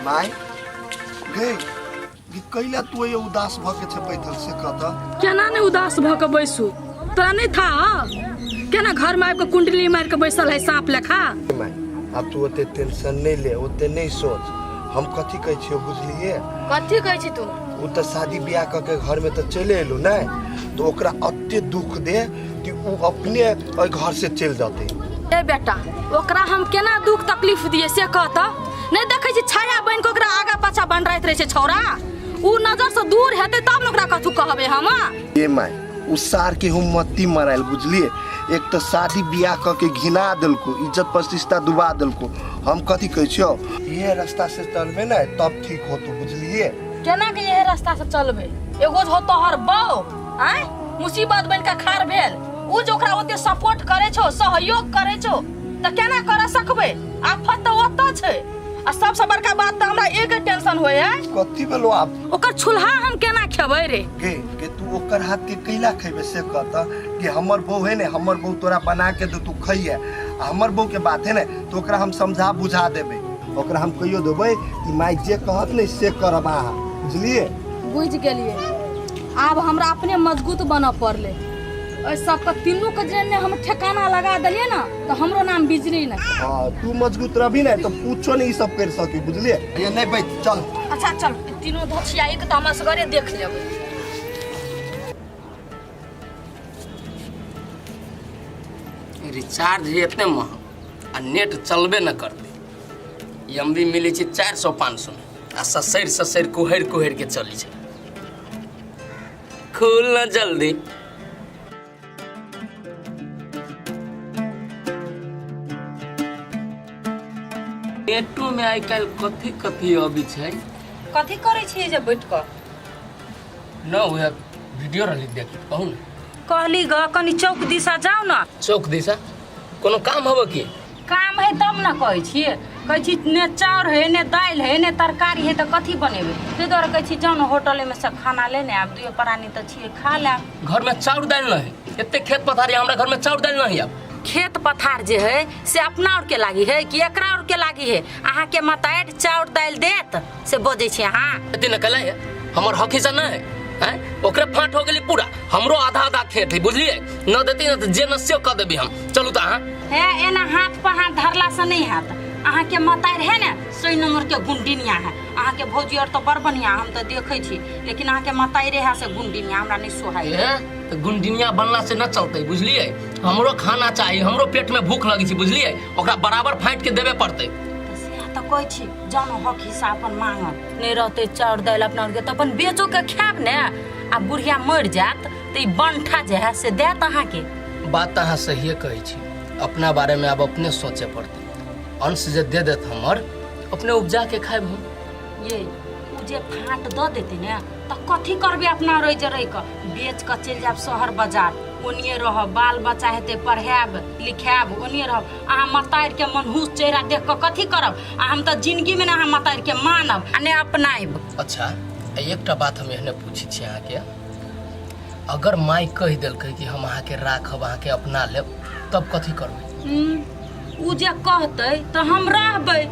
माय गे ई कैला तू ये उदास भऽ के छै बैठल से कह तऽ। केना नहि उदास भऽ के बैसू, तोरा नहि था केना घर में आबि के कुंडली मारि के बैसल है सांप लेखा। माय आब तू ओते टेंशन नहि ले, ओते नहि सोच। हम कथी कहै छियौ बुझलिए? कथी कहै छी तू? ओ तऽ शादी बियाह कऽ के घर में तऽ चलि एलू ने, तऽ ओकरा अते दुख दे कि उ अपने एहि घर से चलि जेतै। ए बेटा, ओकरा हम केना दुख तकलीफ दिए से कह तऽ। नहि देखै छी छाया बनि के ओकरा आगा पाछा बनराइत रहै छै छौड़ा, उ नजर से दूर हेतै तब ने ओकरा कथू कहबै हम। ए माय, उ सार के हम मत्ती मरायल बुझलिए। एक तऽ शादी बियाह कऽ के घिना देलको, इज्जत प्रतिष्ठा डुबा देलको। हम कथी कहै छियौ, इहे रास्ता से चलबे ने तब ठीक होतो बुझलिए। केना के इहे रास्ता से चलबै? एगो जो तोहर बौ आय मुसीबत बन के खार भेल, उ जो ओकरा ओते सपोर्ट करे छौ, सहयोग करे छौ, त केना कर सकबै? आफत त ओतऽ छै। आ सबसे बड़का बात त हमरा एक टेंशन होय है। कथी भेलो आब? ओकर छुल्हा हम केना खेबै रे? गे के तू ओकर हाथ के कैला खेबे से कह त, कि हमर बहू है ने, हमर बहू तोरा बना के दे तू खइहे। आ हमर बहू के बात है ने तो ओकरा हम समझा बुझा देबै, ओकरा हम कहियो देबै कि माय जे कहत ने से करब अहाँ, बुझलिए? बुझि गेलिए। आब हमरा अपने मजबूत बनऽ पड़लै। ओहि सबके तीनू के जे ने हम ठेकाना लगा देलिए ना तो हमरो नाम बिजली नहीं। हाँ, तू मजबूत रहबी ने तो पूछो नहीं ई सब कर सकी, बुझलिए? ये नहीं बैठ चल। अच्छा चल, तीनों धोछिया एक तो हम असगरे देख लेबै। रिचार्ज है इतने महग आ नेट चलबे न करते। एम बी मिलै छै 400-500 में आ ससरि ससरि कुहरि कुहरि के चलै छै। खुल न जल्दी। नेटो में आइ काल्हि कथी कथी अबै छै। कथी करै छियै जे बैठ कऽ? न उएह वीडियो रहली देखी, कहू ने। कहली ग कनी चौक दिशा जाउ न। चौक दिशा कोनो काम हबे की? काम है तब न कहै छियै। कहै छी ने चाउर है ने दालि है ने तरकारी है, तऽ कथी बनेबै? ताहि दुआरे कहै छी जाउ ने होटले में से खाना लेने आयब, दुइयो प्राणी तऽ छियै, खा लेब। घर में चाउर दालि नहीं है, एते खेत पथार है, हमरा घर में चाउर दालि नहीं है। खेत पथार जे है से अपना और के लागी है कि एकरा और के लागी है? अहाँ के मतारि चाउर दालि देत से बजै छी अहाँ? एते न कला है, हमर हक हिस्सा नहीं है, हैं? ओकरे फाट हो गेली पूरा, हमरो आधा आधा खेत है बुझलिए। न देती न जे न से कह देबी हम। चलू त अहाँ। हे एना हाथ पर हाथ धरला से नहीं हैत। अहाँ के मतारि है ने सही नंबर के गुंडिनिया है। अहाँ के भौजी और तो बड़ बढ़िया हम तो देखै छी, लेकिन अहाँ के मतारि है से गुंडिनिया हमरा नहीं सोहाय। हे तो गुंडिनिया बनला से न चलते बुझलिए। हमरो खाना चाहिए, हमरो पेट में भूख लगी छी बुझलिए, ओकरा बराबर फाटि के देबे पड़ते। तऽ सएह तऽ कहै छी, जाउ ने हक हिस्सा अपन मांगब। नहि रहतै चाउर दालि अपना आरके तऽ अपन बेचो के खायब ने, आ बुढ़िया मरि जायत तऽ ई बंठा जे है से देत अहाँके। बात तऽ अहाँ सहिए कहै छी, अपना बारे में आब अपने सोचे पड़तै। अंश जे दे देत हमर, अपने उपजा के खायब हम। ये उ जे फाट दऽ देतै ने तऽ कथी करबै अपना रहि जे रहि कऽ? बेच कऽ चलि जायब शहर बाजार, ओनिए रहब, बाल बच्चा हेतै पढ़ायब लिखायब, ओनिए रहब। अहाँ मतारिके मनहूस चेहरा देख कऽ कथी करब? आ हम तऽ जिंदगीमे ने अहाँ मतारिके मानब आ ने अपनायब। अच्छा एकटा बात हम एहने पूछै छी अहाँके, अगर माय कहि देलकै कि हम अहाँके राखब, अहाँके अपना लेब, तब कथी करबै? उ जे कहतै तऽ हम रहबै,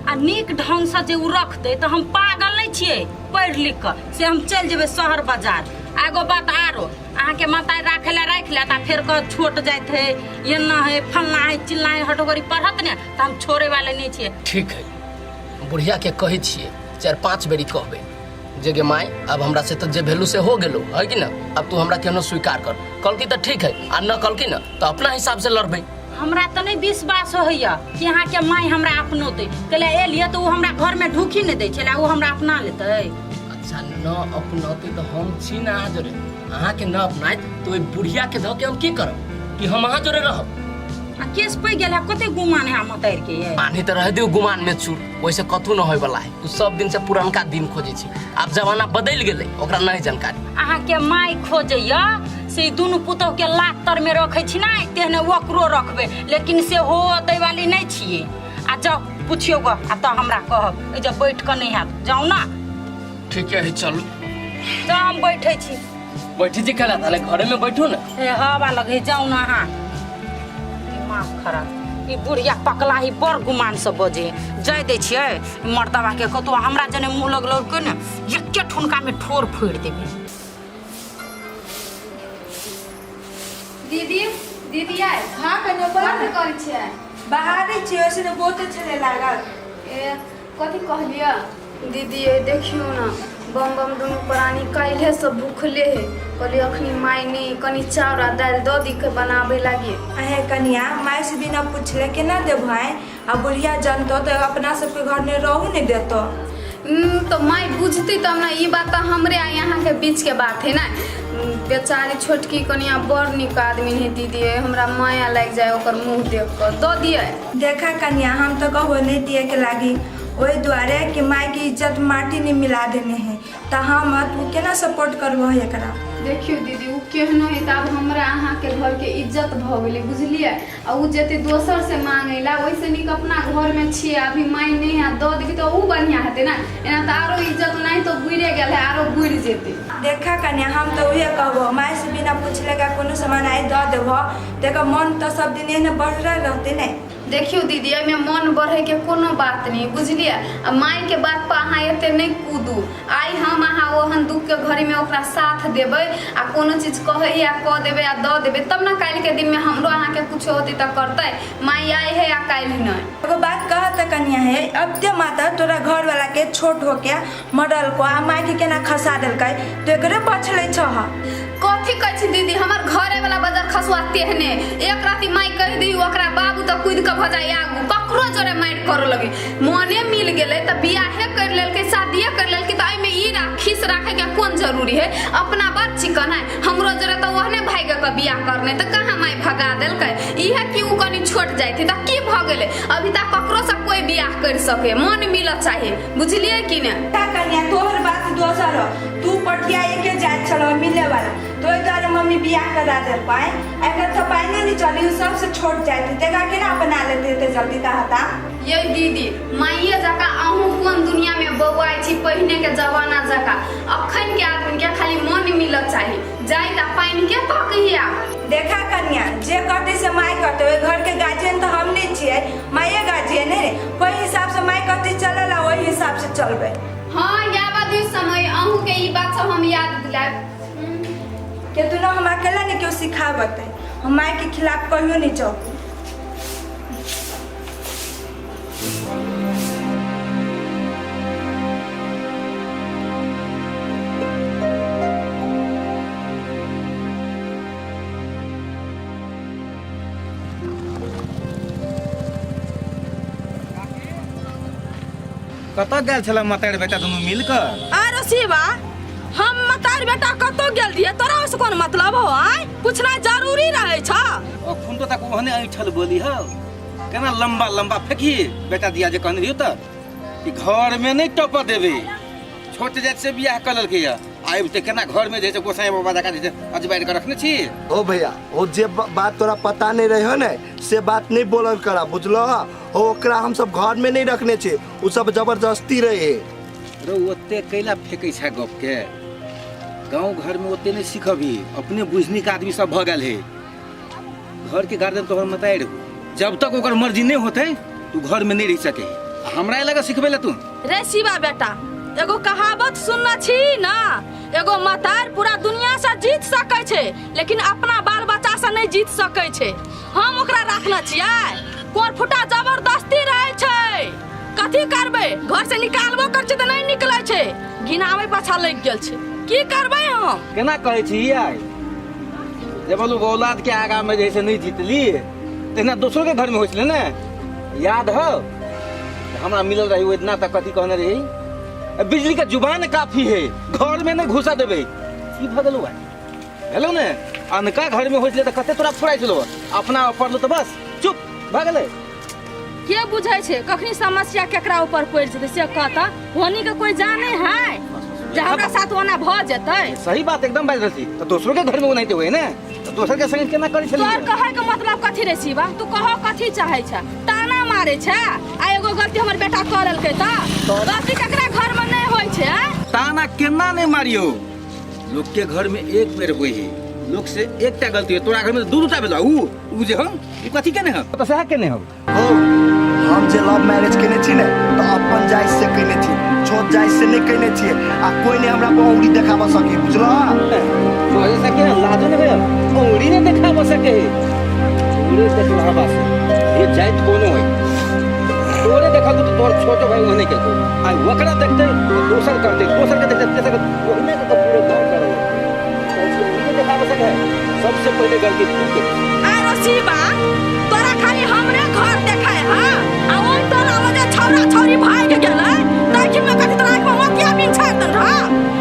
आ नीक ढंगसँ जे उ रखतै तऽ हम पागल नहि छियै पढ़ि लिख कऽ से हम चलि जेबै शहर बाजार। आ एगो बात आरो, अहाँके माता राखै लए राखि लेत आ फेर कहत छोट जाइत है, एना है, फल्लाँ है, चिल्लाँ है, हटोगरी पढ़त ने तऽ हम छोड़े वाले नहि छियै। ठीक है, बुढ़िया के कहै छियै 4-5 बेरी कहबै जे गे माय अब हमरा से तऽ जे भेलू से हो गेलो है कि ना, अब तू हमरा केहनो स्वीकार कर। कहलकी तऽ ठीक है, आ न कहलकी न तऽ अपना हिसाब से लड़बै। हमरा तऽ नहि विश्वास होइए कि अहाँके माय हमरा अपनौतै, कैला एलियै तऽ ओ हमरा घरमे ढुकी नहि दै छलै, ओ हमरा अपना लेतै? अच्छा न अपनौतै तऽ हम छी ने अहाँ जोरे, अहाँके न अपनायत तऽ ओहि बुढ़िया के धऽ के हम की करब कि हम अहाँ जोरे रहब? आ केस पैघ गेल है, कते गुमान है मतारि के ये? पानी तऽ रह दियौ गुमान में चूर, ओहिसे कथू न होय वाला है। ओ सब दिन से पुरनका दिन खोजै छै, आब जमाना बदलि गेलै, ओकरा नहीं जानकारी। अहाँके माय खोजैया से दुनू पुतोह के लात तर में रखै छी ने तेहने ओकरो रखबै, लेकिन से हो दै वाली नहीं छियै। आ जाउ पुछियौ ग, आ तऽ हमरा कहब, एहि जे बैठ कऽ नहीं हैत, जाउ ना। ठीक है चलू। जाउ हम बैठै छी। बैठे छी खेला ताले घरे में बैठू ना। ए हवा लगे, जाउ ना अहाँ, दिमाग खराब। ई बुढ़िया पकला ही बड़ गुमान से बजे जाय दै छियै मर्दबा के कतौ हमरा जने मुँह लगलो के ने एके ठुनका में ठोर फोड़ि देबै। दीदी, दीदी आइ। हाँ कन्या, बोला कथी ने। करै छियै? बाहरे छियै, ओइसे तऽ बहुते छलै लागल। ए, कथी कहलियै दीदी? ए देखियौ ने, बम बम दुनू प्राणी काल्हिसँ भूखले है। कहलियै अखनी माय नहि, कनि चाउर आ दालि दऽ दी के बनाबै लागी। अहे कनिया, माय से बिना पूछले केना देबो आइ? आ बुढ़िया जनतो तऽ अपना सबके घरमे रहू नहि देतो। तऽ माय बुझतै तब ने। ई बात तऽ हमरे आ अहाँके बीचके बात है ने। बेचारी छोटकी कनिया बड़ नीक आदमी है दीदी, हमरा माया लागि जाए ओकर मुँह देख कऽ। दऽ दियै? देखा कनिया, हम तऽ कहो नहि दिए के लागी, ओहि दुआरे कि माय के इज्जत माटी नहीं मिला देने है, तऽ हम तू केना सपोर्ट करबो एकरा? देखियौ दीदी, ओ केहनो है तऽ आब हमरा अहाँके घरके इज्जत भऽ गेलै, बुझलियै? आ ओ जेतै दोसरसँ मांगै ला, ओहिसँ नीक अपना घरमे छियै, अभी माय नहि है, दऽ देबै तऽ ओ बढ़िआँ हेतै ने। एना तऽ आरो इज्जत नहि तऽ बुड़े गेल है, आरो बुड़ि जेतै। देखा कन्या, हम तऽ उहे कहबो, माय से बिना पूछले का कोनो सामान आइ दऽ देबो तऽ एकर मन तऽ सब दिन एहने बढ़ल रहतै ने। देखियौ दीदी, एहिमे मन बढ़ैके कोनो बात नहि, बुझलियै? आ मायके बात पर अहाँ एते नहि कूदू। आइ हम अहाँ ओहन दुखके घड़ीमे ओकरा साथ देबै आ कोनो चीज कहै आ कऽ देबै आ दऽ देबै, तब ने काल्हिके दिनमे हमरो अहाँके कुछो होतै तऽ करतै। माय आइ है आ काल्हि नहि। एगो बात कह तऽ कन्या, हे अब ते माता तोरा घर वाला के छोट होके मरल को आ माय के केना खसा देलकै, तो एकरे बचले छह। कथी कहै छी दीदी? हमर घरे वाला बजर खसुआ तेहने। एक राति माय कहि दी ओकरा बाबू तऽ कूद के भऽ जाय आगू, ककरो जोरे मारि करऽ लगी। मने मिल गेलै तऽ बियाहे करि लेलकै, शादिये करि लेलकै, तऽ एहिमे ई खीस राखै के कोन जरूरी है? अपना बड़ चिकन है, हमरो जोरे तऽ ओहने भागि के बियाह करने, तऽ कहाँ माय भगा देलकै? इहे कि उ कनि छोट जाइत तऽ की भऽ गेलै? अभी तक ककरो से कोई बियाह करि सके, मन मिलऽ चाही, बुझलियै कि ने? का कन्या, तोहर बात दोसर हो, तू पटिया एके जात छल मिले वाला, तो ओहि दुआरे मम्मी बियाह करा दे पाए। एकर तऽ पाइने नहीं चली, उ सबसे छोट जात है, तेकरा केना अपना लेते एते जल्दी कहता? ये दीदी, माइये जकाँ अहूँ कोन दुनिया में बौआइ छी, पहिने के जमाना जकाँ। अखन के आदमी के खाली मन मिलऽ चाही, जाइत आ पानि के तकहिया। देखा कन्या, जे करते से माय करते। ओहि घर के गार्जियन तऽ हम नहीं छियै, माये गार्जियन है। ओहि हिसाब से माय कहते चलल, ओहि हिसाब से चलबै। हाँ, याबा दियौ समय, अहूँ के ई बात सब हम याद दिलायब। के तू ना हम अकेला नहीं क्यों सिखाबते, हम माय के खिलाफ कहियो नहीं चौकू। कतऽ गेल छलै मतारि बेटा दुनू मिल कऽ? आरो शिवा, हम मतार बेटा कतौ गेल रहियै, तोरा ओहिसँ कोन मतलब हो? आय पूछना जरूरी रहै छ? ओ खून तो तक ओहने ऐठल बोली हो, केना लंबा लंबा फेंकी बेटा दिया जे कहने रहियो तऽ कि घर में नहीं टप देबे, छोट जात से बियाह कऽ लेलकै या आबि तऽ केना घर में जे छै गोसाई बाबा जकाँ जे छै अजबारि कऽ रखने छी। ओ भैया, ओ जे बात तोरा पता नहीं रहे हो ने, से बात नहीं बोलल करा, बुझलो? हो ओकरा हम सब घर में नहीं रखने छे, उ सब जबरदस्ती रहे। रौ, ओते कैला फेंकै छै गप के? गाँव घर में ओते नहीं सीखबी, अपने बुझनी के आदमी सब भऽ गेल है। घर के गार्जियन तोहर मतारि हो, जब तक ओकर मर्जी नहीं होते तू घर में नहीं रह सके। हमरा लगा सिखबै ला तू? रे शिवा बेटा, एगो कहावत सुनना छी ना, एगो मतार पूरा दुनिया से जीत सकै छै, लेकिन अपना बाल बच्चा से नहीं जीत सकै छै। हम ओकरा राखने छियै, कोर फुटा जबरदस्ती रहै छै। कथी करबै, घर से निकालबो कर छै तऽ नहीं निकलै छै, घिनाबै पाछा लागि गेल छै, की करबै हम? केना कहै छी आइ जे बोलू औलाद के आगा में जे से नहीं जीतली, तहिना दोसरो के घर में होइ छलै ने। याद हो हमरा मिलल रही ओ इतना तक कथी कहने रही, बिजली के जुबान काफी है, घर में नहीं घुसा देबै। की भऽ गेलौ आइ? भेलौ ने, अनका घर में होइ छलै तऽ कते तोरा फुराइ छलौ, अपना पड़लौ तऽ बस चुप भऽ गेलै। के बुझै छै कखनी समस्या केकरा ऊपर पड़ि जेतै से कहता? होनी के कोई जाने है जे हमरा साथ ओना भऽ जेतै? सही बात एकदम बाजि रहल छी, तऽ दोसरो के घर में ओनाहिते होइ ने, तऽ दोसर के संगे केना करै छलियै? तोहर कहै के मतलब कथी रे शिवा? तू कह कथी चाहै छ? ताना मारै छ? आ एगो गलती हमर बेटा कऽ लेलकै तऽ गलती केकरा घर में नहीं होइ छै? आँय? ताना केना नहीं मारियो, लोग के घर में एक बेर होइ है, लोक से एकटा गलती है तोरा घर में दू दूटा भेल ऊ ऊ जे हम ऊ कथी केने हम तऽ सएह केने हम। हो, हम जे लव मैरिज केने छी ने तऽ अपन जाति से केने छी, छोट जाति से नहीं केने छियै आ कोई नहीं हमरा पर उंगली देखाबऽ सकी, बुझलह? तोरे सके लाजो नहीं होय, उंगली नहीं देखाबऽ सके है। उंगली देखलाबा से ये जाति कोनो है, तोरे देखल तो तोर छोटो भाई ओहने केलको, आ ओकरा देखते तो दोसर करते, दोसर के देखते तेसर के, ओहने के तो पूरे गांव करल। उंगली देखाबऽ सके है, सबसे पहले गलती तू के। आरो शिवा, तोरा खाली हमरे घर देखाय हा, आ ओइ टोला में जे छौरा छौरी भागि गेलै तखिन में कथी तोरा आँखि में मोतिया बिन छाड़ि देल रह?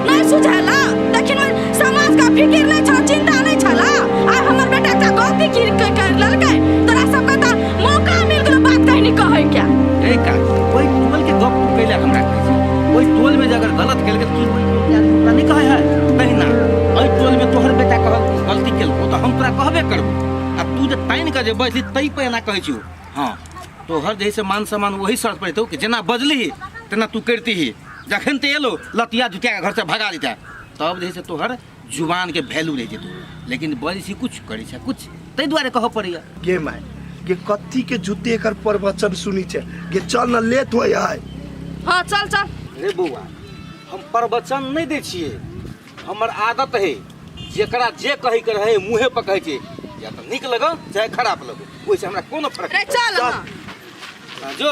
नहीं सुझेला तखिन में समाज का फिकिर नहीं छल, चिंता नहीं छला। आ हमर बेटा एकटा गलती की कर लेलकै, तोरा सबके तऽ मौका मिल गेलो बात कहनी कहै के। ए का ओइ टोल के गप तू कैला हमरा कहै छै? ओइ टोल में जे अगर गलत केलकै तऽ की ओइ टोल के आदमी ओकरा नहीं कहै है? तहिना ओइ टोल में तोहर बेटा कहल गलती केलको तऽ हम तोरा कहबे करबो, आ तू जे तानि कऽ जे बजली तै पर एना कहै छियौ। हाँ, तोहर जे है से मान सम्मान वही शर्त पर हेतौ कि जेना बजलीही तेना तू करितिही। जखन ते एलो लतिया जुतिया के घर से भगा दिता तब जे है से तोहर जुबान के वैल्यू रहि जेतौ, लेकिन बजै छी कुछ करै छै कुछ, ताहि दुआरे कहऽ पड़ैया। गे माय गे, कथी के जूते एकर प्रवचन सुनी छै गे, चल न लेट होय है। हाँ चल चल। रे बौआ, हम प्रवचन नहीं दै छियै, हमर आदत है जेकरा जे कहै के रहे मुँहे पर कहै छियै, या तऽ नीक लगौ चाहे खराब लगौ, ओहिसँ हमरा कोनो फर्क रे चल। चल। हाँ, जो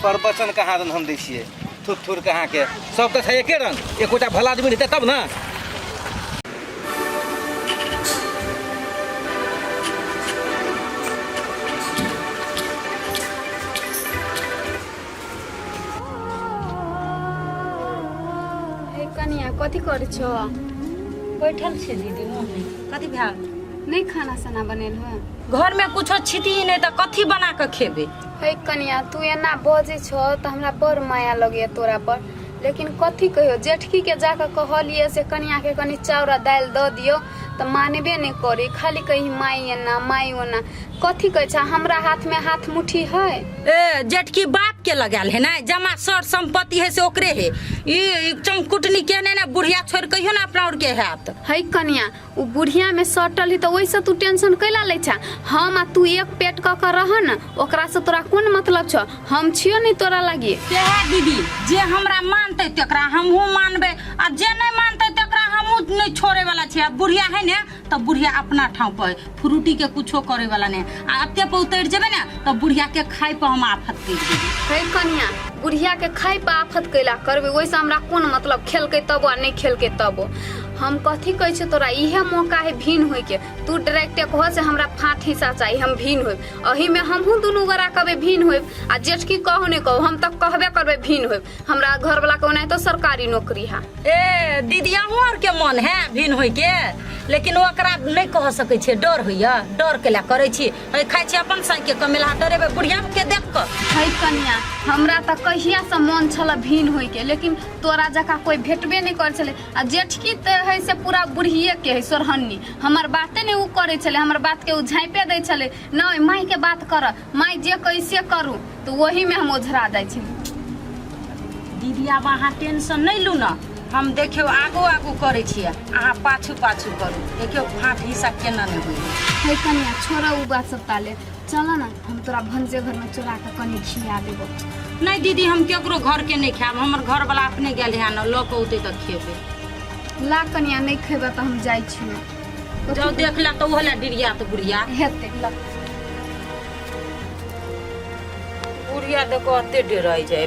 प्रवचन कहाँ दन हम दै छियै, थुर थुर कहाँ के सब तऽ छै एके रंग, एकोटा भला आदमी रहतै तब ने। हे कनिया, कथी करै छौ? बैठल छै दीदी। मम्मी, कथी भेल? नहीं खाना साना बनेल हो? घर में कुछो छिती नहीं तऽ कथी बना के खेबे? हे कनिया, तू एना बजै छौ तऽ हमरा बड़ माया लगैया तोरा पर, लेकिन कथी कहियो, जेठकी के जाके कहलिए से कनिया के कनि चाउर आ दालि दऽ दियौ तऽ मानबे नहीं करी, खाली कही माई एना माई ओना। कथी कहै छै, हमरा हाथ में हाथ मुट्ठी है? ए जेठकी बाप के लगायल है ना, जमा सर संपत्ति है से ओकरे है। ई चमकुटनी के ने बुढ़िया छोड़ कहियो ना अपना और के हैत। है कनिया, उ बुढ़िया में सटल है तऽ ओहिसँ तू टेंशन कैला लै छा? हम आ तू एक पेट कऽ के रह न, ओकरा से तोरा कोन मतलब छौ? हम छियो नहीं तोरा लागी। तेहे दीदी, जे हमरा मानतै तकरा हमहूँ मानबै, आ जे नहीं मानतै तकरा हमहूँ नहीं छोड़े वाला छियै। आ बुढ़िया है ने तऽ बुढ़िया अपना ठाव पर फ्रूटी के कुछो करे वाला नहीं, आ एते पर उतरि जेबै ने तऽ बुढ़िया के खाइ पर हम आफत करि देबै। है कनिया, बुढ़िया के खाइ पर आफत कैला करबै, ओहिसँ हमरा कोन मतलब, खेलकै तबो आ नहीं खेलकै तबो। हम कथी कहै छियौ तोरा, इहे मौका है भिन्न होइके, तू डायरेक्टे कह से हमरा फाँट हिस्सा चाही, हम भिन्न होइब, एहिमे हमहूँ दुनू गोरा कहबै भिन्न होइब, आ जेठकी कहू नहीं कहू, हम तऽ कहबे करबै भिन्न होइब। हमरा घरवला के ओनाहितो सरकारी नौकरी है। ए दीदी, अहूँ आर के मन है भिन्न होइके, लेकिन ओकरा नहीं कह सकै छियै, डर होइया, डर के लए करै छी। है खाइ छी अपन साँझ के कमेला, डरेबै बुढ़िया के देख कऽ। है कनिया, हमरा तऽ कहिया से मन छल भिन्न होइके, लेकिन तोरा जकाँ कोई भेटबे नहीं करै छलै, आ जेठकी तऽ है से पूरा बुढ़िए के है सोरहन्नी, हमर बाते नहीं उ करै छलै, हमर बात के उ झाँपे दै छलै, नहीं माई के बात कर, माई जे कहै से करू, तऽ ओही में हम ओझरा जाइ छी। दीदी, आब अहाँ टेंशन नहीं लू ना, हम देखियौ आगू आगू करै छियै, अहाँ पाछू पाछू करू, देखियौ फाँट हिस्सा केना नहि होइए। है कनिया, छोड़ उ बात सब ताले, चल ना हम तोरा भनसे घर में चोरा के कनि खिया देबो। नहीं दीदी, हम केकरो घर के नहीं खायब, हमर घर वाला अपने गेल है न, लऽ के औतै तऽ खेबै। ला कनिया, नहीं खेबै तऽ हम जाइ छियै। जाउ देख ला तऽ ओहो लए डिरिया तऽ बुढ़िया हेतै। ला बुढ़िया देखो एते डराइ जाइ।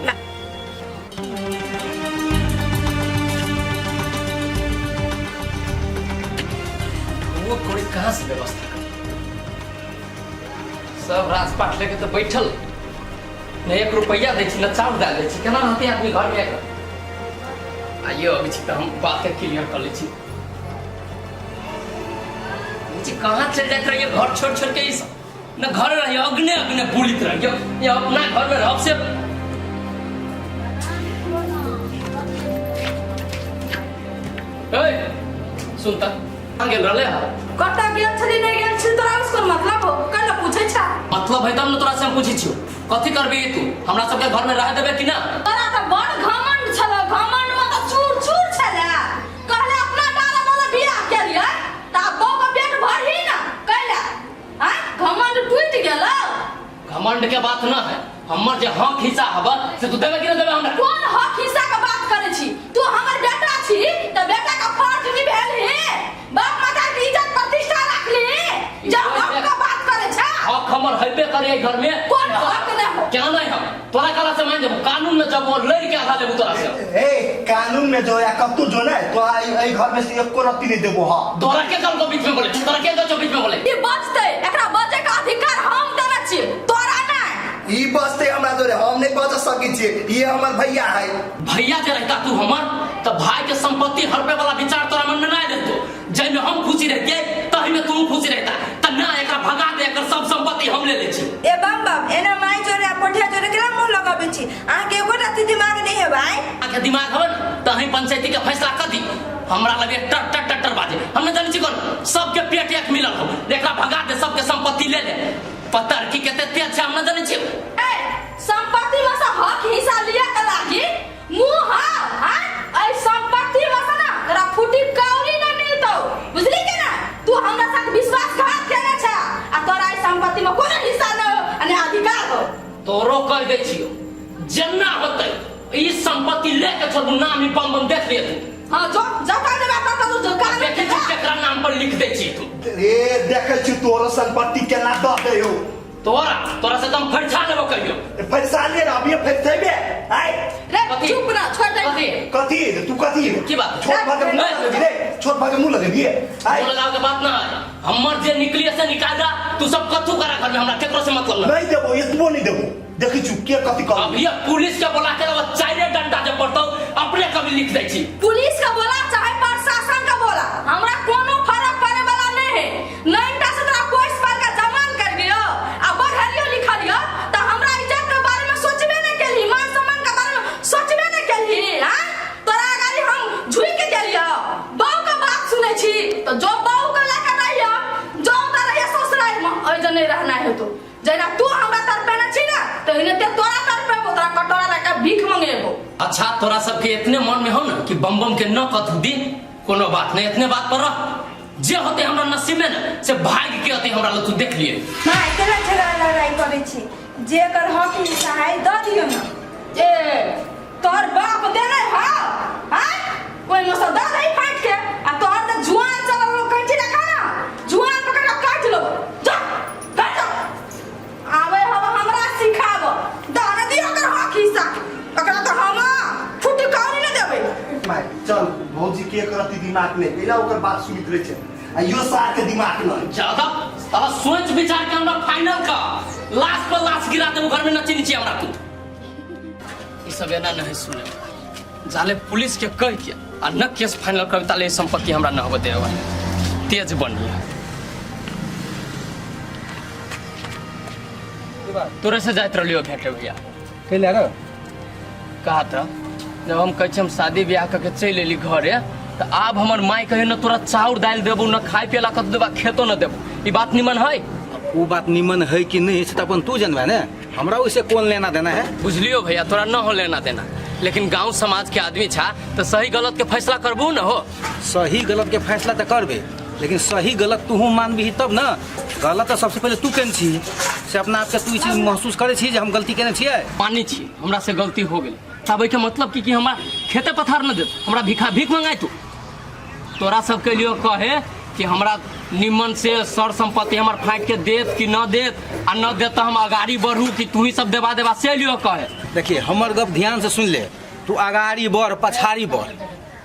वो कोई कहाँ से व्यवस्था कर, सब राजपाट लेके तो बैठल न एक रुपया दै छी न चाउर दालि दै छी, केना रहतै आदमी घर में आके? आइयो अबै छी तऽ हम बात के क्लियर कर लै छी। जी कहाँ चल जाइत रहिए घर छोड़ छोड़ के? ई सब न घर रहिए अग्ने अग्ने बुलित रहिए, ये अपना घर में रहब से। ए सुनता कहाँ गेल रहले हा? कतऽ गेल छली नहि गेल छली तोरा उसको मतलब हो कल पूछै छा? मतलब है तब न तोरा से हम पूछै छियौ, कथी करबी तू? हमरा सबके घर में रह देबे कि ना? तोरा तऽ बड़ घमंड छल, घमंड में तऽ चूर चूर छले, कहले अपना डाला वाला बियाह केलियै। घमंड के बात न है हमर जे हक हिस्सा हब से तू देबे कि न देबे हमरा कोन हक हिस्सा के बात करै छी तू हमर बेटा छी त बेटा के फर्ज निभेलही बाप माता के इज्जत प्रतिष्ठा रखली जे हक के बात करै छै हक हमर हेबे करे एहि घर में कोन हक नहि हो क्या नहीं हम तोरा कला से मान जब कानून में जब वो लड़ के आधा लेबू तोरा से ए कानून में जो या कतू जो ने तो एहि घर में से एको रत्ती नहीं देबो हा तोरा के कल को बीच में बोले तोरा के कल को बीच में बोले ई बचतै एकरा बचै के अधिकार हम देने छियै तोरा नहि ई बचते हमरा जोरे हम नहीं बच सकै छियै ई हमर भैया है भैया जे रहता तू हमर तो भाई के संपत्ति हड़पे वाला विचार तोरा मन में ना रहतो जाहिमे हम खुशी रहतियै तही में तू खुशी रहता त ना एकरा भगा दे एकर सब संपत्ति हम ले ले छी ए बम बम एना माय जोरे आ पोठिया जोरे केना मुंह लगाबै छी अहाँके एको रत्ती दिमाग नहि है भाई अहाँके दिमाग हवन त अहीं पंचायती के फैसला कर दी हमरा लगे टर टर टर टर बाजे हम न जानै छी कोन सबके पेट एक मिलल हो एकरा भगा दे सबके संपत्ति ले ले पता की कते तेज छै हम न जानै छी ए संपत्ति में से हक हिस्सा लिया के लागी मुंह हा हां ऐ संपत्ति में से ना तोरा फूटी कौड़ी ना मिलतौ बुझली के ना तू हमरा साथ विश्वासघात केने छ आ तोरा ऐ संपत्ति में कोनो हिस्सा ना हो आ ने अधिकार हो तोरो कह दै छियो जेना होतै ई संपत्ति लेके छोड़बू नाम ही बम बम देख लिए तू हां जो जता देबा तता तू जो कान देखै छी केकरा नाम पर लिख दै छी तू ए देखै छी तोरो संपत्ति केना दऽ दै हो तोरा तोरा से एकदम फरिछा लेबो कहियो फरिछा ले ना अभी फरिछेबे आय रे कथी? चुप ना छोड़ दे कथी? कथी तू कथी की बात? छोट भाग के मुंह लगेबी रे छोट भाग के मुंह लगेबी आय मुंह लगाव के बात ना है हमर जे निकली से निकाल दा तू सब कथू करा घर में हमरा केकरो से मतलब ना नहीं देबो एतबो नहीं देबो देखै छु के कथी कर अब ये पुलिस के बोला के रवा चाइरे डंडा जे पड़तौ अपने कभी लिख दै छी पुलिस का बोला चाहे प्रशासन का बोला हमरा कोनो फर्क पड़े वाला नहीं है नैनटा से तोरा कोर्स पर का जमान कर लियो आ पढ़लियो लिखलियो त हमरा इज्जत के बारे में सोचबे नहीं केलही मान सम्मान के बारे में सोचबे नहीं केलही हां तोरा अगाड़ी हम झुक के गेलियो बहू के बात सुनै छी तो जो बहू के लेके रहियो जो उधर रहियो ससुराल में ओइ जे नहीं रहना है तो जेना तू हमरा तरपेने छी ना तहिने ते तोरा तरपेबो तोरा कटोरा लए के भीख मंगेबो अच्छा तोरा सबके इतने मन में हो ना कि बम बम के न कथू दी कोनो बात नहीं इतने बात पर रह जे होते हमरा नसीब में ना से भाग के होते हमरा लग तू देख लिए माय केना झगड़ा लड़ाई करै छी जेकर हक हिस्सा है दऽ दियौ ने ए तोहर बाप देने हा हां ओइ में से दऽ दही फाटि के आ तोहर तऽ जुआन चलल लोग कैंची रखा ना जुआन पकड़ के काटि लो जा काट जा आवे हम हमरा सिखाब दऽ ने दियौ ओकर हक हिस्सा ओकरा तऽ हम फुटी कौड़ी ने देबै माय चल भौजी के करती दिमाग नहीं पहला ओकर बात सुनित रहे छै आ यो सार के दिमाग नहीं ज्यादा साला सोच विचार के हमरा फाइनल का लाश पर लाश गिरा देबो घर में नची नीचे हमरा तू ई सब एना नहीं सुने जाले पुलिस के कह के आ न केस फाइनल कर ताले ई संपत्ति हमरा न होबे देवा तेज बनिया तोरे से जाइत रहलियो भेटे भैया कैला रे कहा था जब हम कहै छी हम शादी ब्याह करके चलि एली घरे तऽ आब हमर माय कहे न तोरा चाउर दालि देबू न खाय पियला कतौ देबा खेतो न देबू ई बात निमन है ओ बात निमन है कि नहीं से तो अपन तू जानबे ने हमरा ओइसे कौन लेना देना है बुझलियो भैया तोरा न हो लेना देना लेकिन गांव समाज के आदमी छा तो सही गलत के फैसला करबू न हो सही गलत के फैसला तो करबे लेकिन सही गलत तू मानबी तब न गलत तो सबसे पहले तू केने छी से अपना आपके तू ई चीज महसूस करे छी जे हम गलती केने छियै मानै छी हमरा से गलती हो गेल तब एहिके मतलब की कि हमरा खेते पथार न देत हमरा भिखा भीख मंगाय तू तोरा सबके लिए कहे कि हमरा निमन से सर संपत्ति हमर फाँकि के देत कि न देत आ न देत तऽ हम अगाड़ी बढ़ू कि तू ही सब देबा देबा से लियो कहे देखिए हमर गप ध्यान से सुन ले तू अगाड़ी बढ़ पछाड़ी बढ़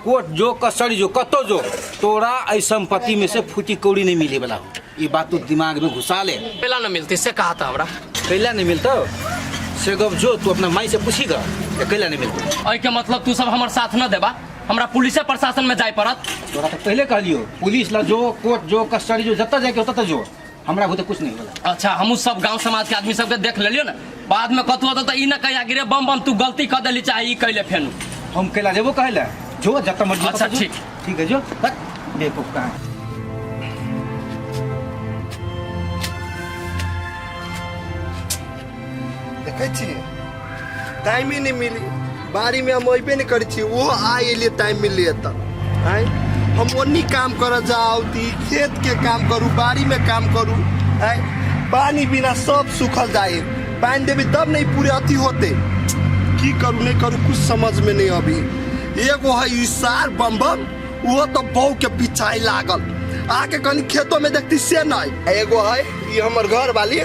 कोर्ट जो कचहरी जो कतो जो तोरा एहि संपत्ति में से फूटी कौड़ी नहीं मिले वाला हो ई बात तू दिमाग में घुसा ले कैला न मिलती से कहा था हमरा कैला नहीं मिलतो से गप जो तू अपना माई से पूछी गा कि कैला नहीं मिलतो एहिके मतलब तू सब हमर साथ न देबा हमरा पुलिसे प्रशासन में जाय पड़त तोरा तो पहले कहलियो पुलिस ला जो कोर्ट जो कचहरी जो जतऽ जाके ततऽ जो हमरा बुते कुछ नहीं होला अच्छा हमहूँ सब गांव समाज के आदमी सबके देख लेलियो ना बाद में कतू होतो तऽ ई न कहिया गिरे बम बम तू गलती कऽ देली चाहे ई कैले फेनु हम कैला जेबो कहले जो जतऽ मर्जी अच्छा, ततऽ जो। ठीक। ठीक है जो हट, बेवकूफ कहाँ देखै छियै टाइमे नहि मिली बाड़ीमे हम अयबे नहि करै छी ओहो आइ एलियै टाइम मिललै तऽ आँय हम ओन्नी काम करऽ जाउ तऽ ई खेतके काम करू बाड़ीमे काम करू आँय पानि बिना सब सूखल जाइ पानि देबी तब नहीं पूरे अथी होते। की करू नहीं करू कुछ समझ में नहीं अभी। एगो है ई सार बम बम, वो तो बहू के पीछा ही लागल, आके कनी खेतों में देखती से नहीं। एगो है ई हमर घर वाली,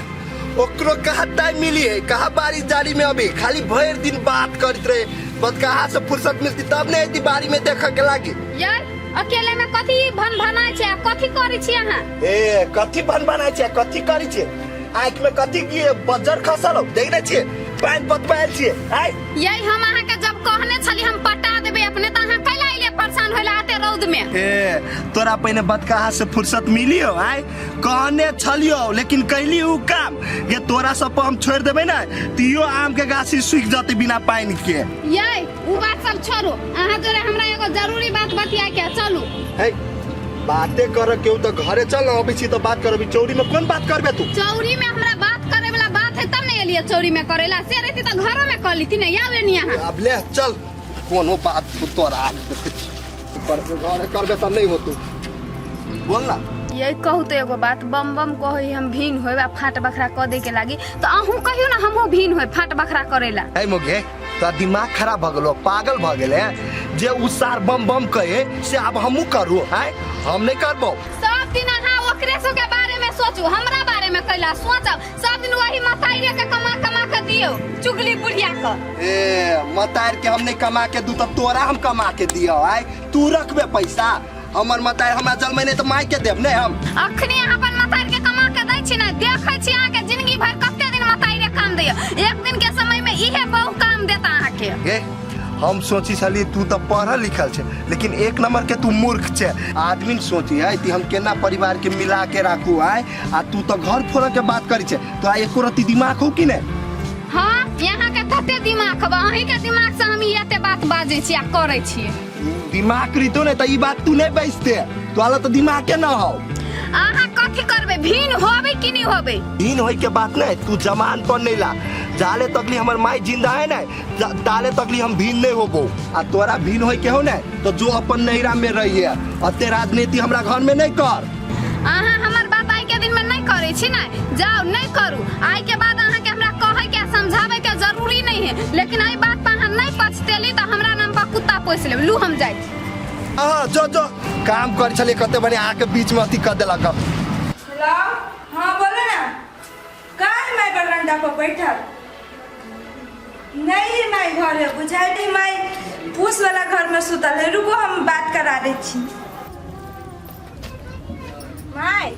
ओकरो कहाँ टाइम मिली है, कहाँ बारिश जारी में अभी खाली भर दिन बात करते रहे, बस कहाँ से फुर्सत मिलती तब नहीं अती बारी में देखे के लागी। यार अकेले में कथी भन भनाय छै आ कथी करै छी अहाँ? ए कथी भन भनाय छै कथी करै छै? आँख में कथी की बजर खसल हो देख नै छियै पानि पतवायल छियै आइ। यही हम अहाँ के जब कहने छली हम पटा देबै अपने, त अहाँ कैला अइले परेशान होइला आते रौद में? ए तोरा पहिने बतकाहा से फुर्सत मिली हो आइ? कहने छलियो लेकिन कैली उ काम ये तोरा सब पर हम छोड़ देबै ना तियो आम के गाछी सूख जतै बिना पानि के। ये उ बात सब छोड़ू, अहाँ जोरे हमरा एगो जरूरी बात बतिया के चलू। हे बाते कर केहू तो घरे चल ना, अबै छी तो बात करबी, चौरी में कोन बात करबे तू? चौरी में हमरा बात करे वाला बात है तब ने एलिए चौरी में करेला, से रहती तो घरों में कर लीती ने, आवे नी अहाँ। अब ले चल कोनो बात तू तोरा करबे घरे करबे तब नहीं होतू, बोल ना। ये कहू तो एगो बात, बम बम कही हम भीन होए आ फाट बखरा क दे के लागी, तो अहूँ कहियो ना हमहूँ भीन होए फाट बखरा करेला। है मोगे तोरा दिमाग खराब भ गेलो, पागल भ गेले जे उ सार बम बम कहे से आब हमहूँ करू? आय हम नहीं करबो। सब दिन अहाँ ओकरे सब के बारे में सोचू, हमरा बारे में कैला सोचब? सब दिन वही मताइरे के कमा कमा के दियो चुगली बुढ़िया के। ए मतार के हम नहीं कमा के दू तब तोरा हम कमा के दियो? आय तू रखबे पैसा? हमर मतार हमरा जलमै नहीं तो माय के देब नहीं हम। अखनी अहाँ अपन मतार के कमा के दै छी ना, देखै छी अहाँ के जिंदगी भर कते दिन मताइरे काम दैया, एक दिन के समय में इहे बहु काम देता अहाँ के। ए हम सोची छली तू तो पढ़ल लिखल छे लेकिन एक नंबर के तू मूर्ख छे। आदमी सोची है कि हम केना परिवार के मिला के राखू आय, आ तू तो घर फोड़ के बात करी छे, तो आ एको रत्ती दिमाग हो कि नहीं? हाँ यहाँ के तते दिमाग बा, अहीं के दिमाग से हम एते बात बाजै छी आ करै छी। दिमाग रहितो ने त ई बात तू नहीं बैसते, तोरा तो दिमाग के ना हो। अहाँ कथी करबै, भीन होबै कि नहीं होबै? भीन होय के बात नहीं, तू जमान पर नहीं ला, जाले तकली हमर माई जिंदा है ना ताले तकली हम भीन नहीं होबो। आ तोरा भीन होय के हो ना तो जो अपन नैरा में रहिए, अते राजनीति हमरा घर में नहीं कर। अहाँ हमर बात आइ के दिन में नहीं करै छी ना, जाओ नहीं करू, आइ के बाद अहाँ के हमरा कहै के समझाबै के जरूरी नहीं है, लेकिन एहि बात पर अहाँ नहीं पछतेली तो हमरा नाम पर कुत्ता पोस लेब। लू हम जाइ छी। हाँ जो जो काम कर छलिए कते बढ़िया आके बीच में अथी कर देलक। हेलो हाँ बोलो ना, काहे माय बरंडा पर बैठल? नहीं माय घर है बुझाइ नहीं, माय पूस वाला घर में सुतल है, रुको हम बात करा दै छी। माय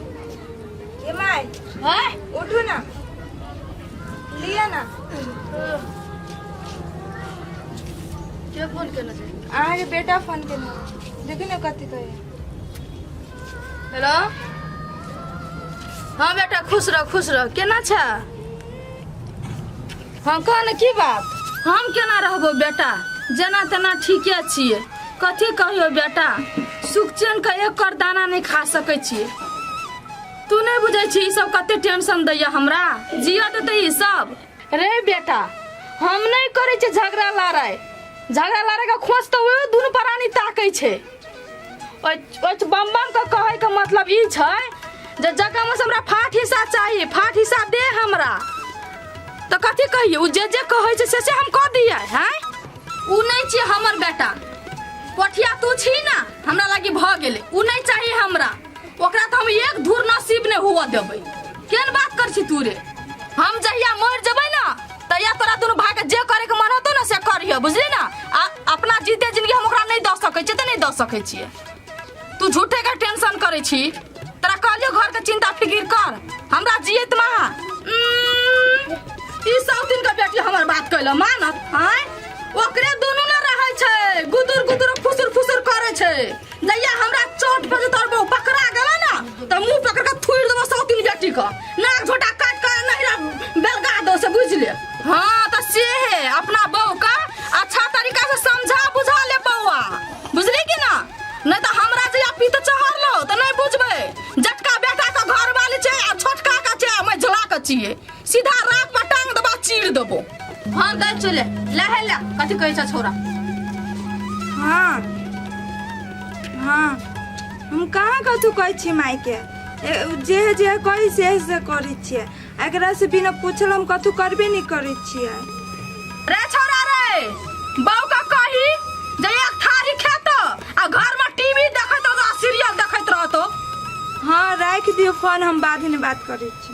ये माय हैं? उठू ना, लिया ना। के फोन केने छै? अहाँके बेटा फोन केने, देखियौ ने कथी कहैया। हेलो हाँ बेटा खुश रह खुश रह, केना छ? हाँ कह ने की बात? हम केना रहबो बेटा, जेना तेना ठीके छियै, कथी कहियो बेटा, सुख चैन के एक कर दाना नहीं खा सकै छियै। तू नहीं बुझै छी ई सब कते टेंशन दैया हमरा, जिया देतै ई सब। रे बेटा हम नहीं करै छियै झगड़ा लड़ाई, झगड़ा लड़ाई के खोज तऽ ओहो दुनू प्राणी ताकै छै। ओहि ओहि बम बम के कहै के मतलब ई छै जे जगह में से हमरा फाट हिस्सा चाही, फाट हिस्सा दे हमरा, तऽ कथी कहियै? उ जे जे कहै छै से से हम कऽ दियै। हैं उ नहीं छियै हमर बेटा, पोठिया तू छी ना हमरा लागी भऽ गेलै, उ नहीं चाही हमरा, ओकरा तऽ हम एक धूर नसीब नहीं हुआ देबै। केहन बात कर छी तू रे? हम जहिया मर जेबै ना तहिया तोरा दुनू भाई के जे करे के मन होतो ना से करिह, बुझली ना? आ अपना जीते जिंदगी हम ओकरा नहीं दऽ सकै छियै तऽ नहीं दऽ सकै छियै। तू झूठे के टेंशन करै छी, तोरा कहलियो घर के चिंता फिकिर कर, हमरा जियत महा। ई साउथिन के बेटी हमर बात कैल मानत? आँय ओकरे दुनू ने रहै छै, गुदुर गुदुर फुसुर फुसुर करै छै। जहिया हमरा चोट पर तोर बहु पकड़ा गेल ना तऽ मुंह पकड़ के थुरि देबो साउथिन बेटी के, नाक झोटा काट के नहिरा बेलगा दो से, बुझ ले। हाँ तऽ से है अपना बहू का अच्छा तरीका से समझा बुझा ले बौआ, बुझली कि ना? नहीं तऽ हमरा जहिया पीत चढ़लो तऽ नहीं बुझबै, जटका बेटा के घर वाली छै आ छोटका के छै आ मझला के छियै, सीधा राख पर टांग देबा चीर देबो। हाँ दे चले ले हे ले, कथी कहै छै छोरा? हाँ हाँ हम कहाँ कथू कहै छी मायके, जे जे कहै से से करै छियै। एकरा से बिना पूछल हम कथू करबे नहीं करै छियै। रे छौड़ा रे, बाऊ का कही जे एक थारी खेतो आ घर में टीवी देखैत रहतो आ सीरियल देखैत रहतो। हाँ राखि दियौ फोन, हम बादमे बात करै छी।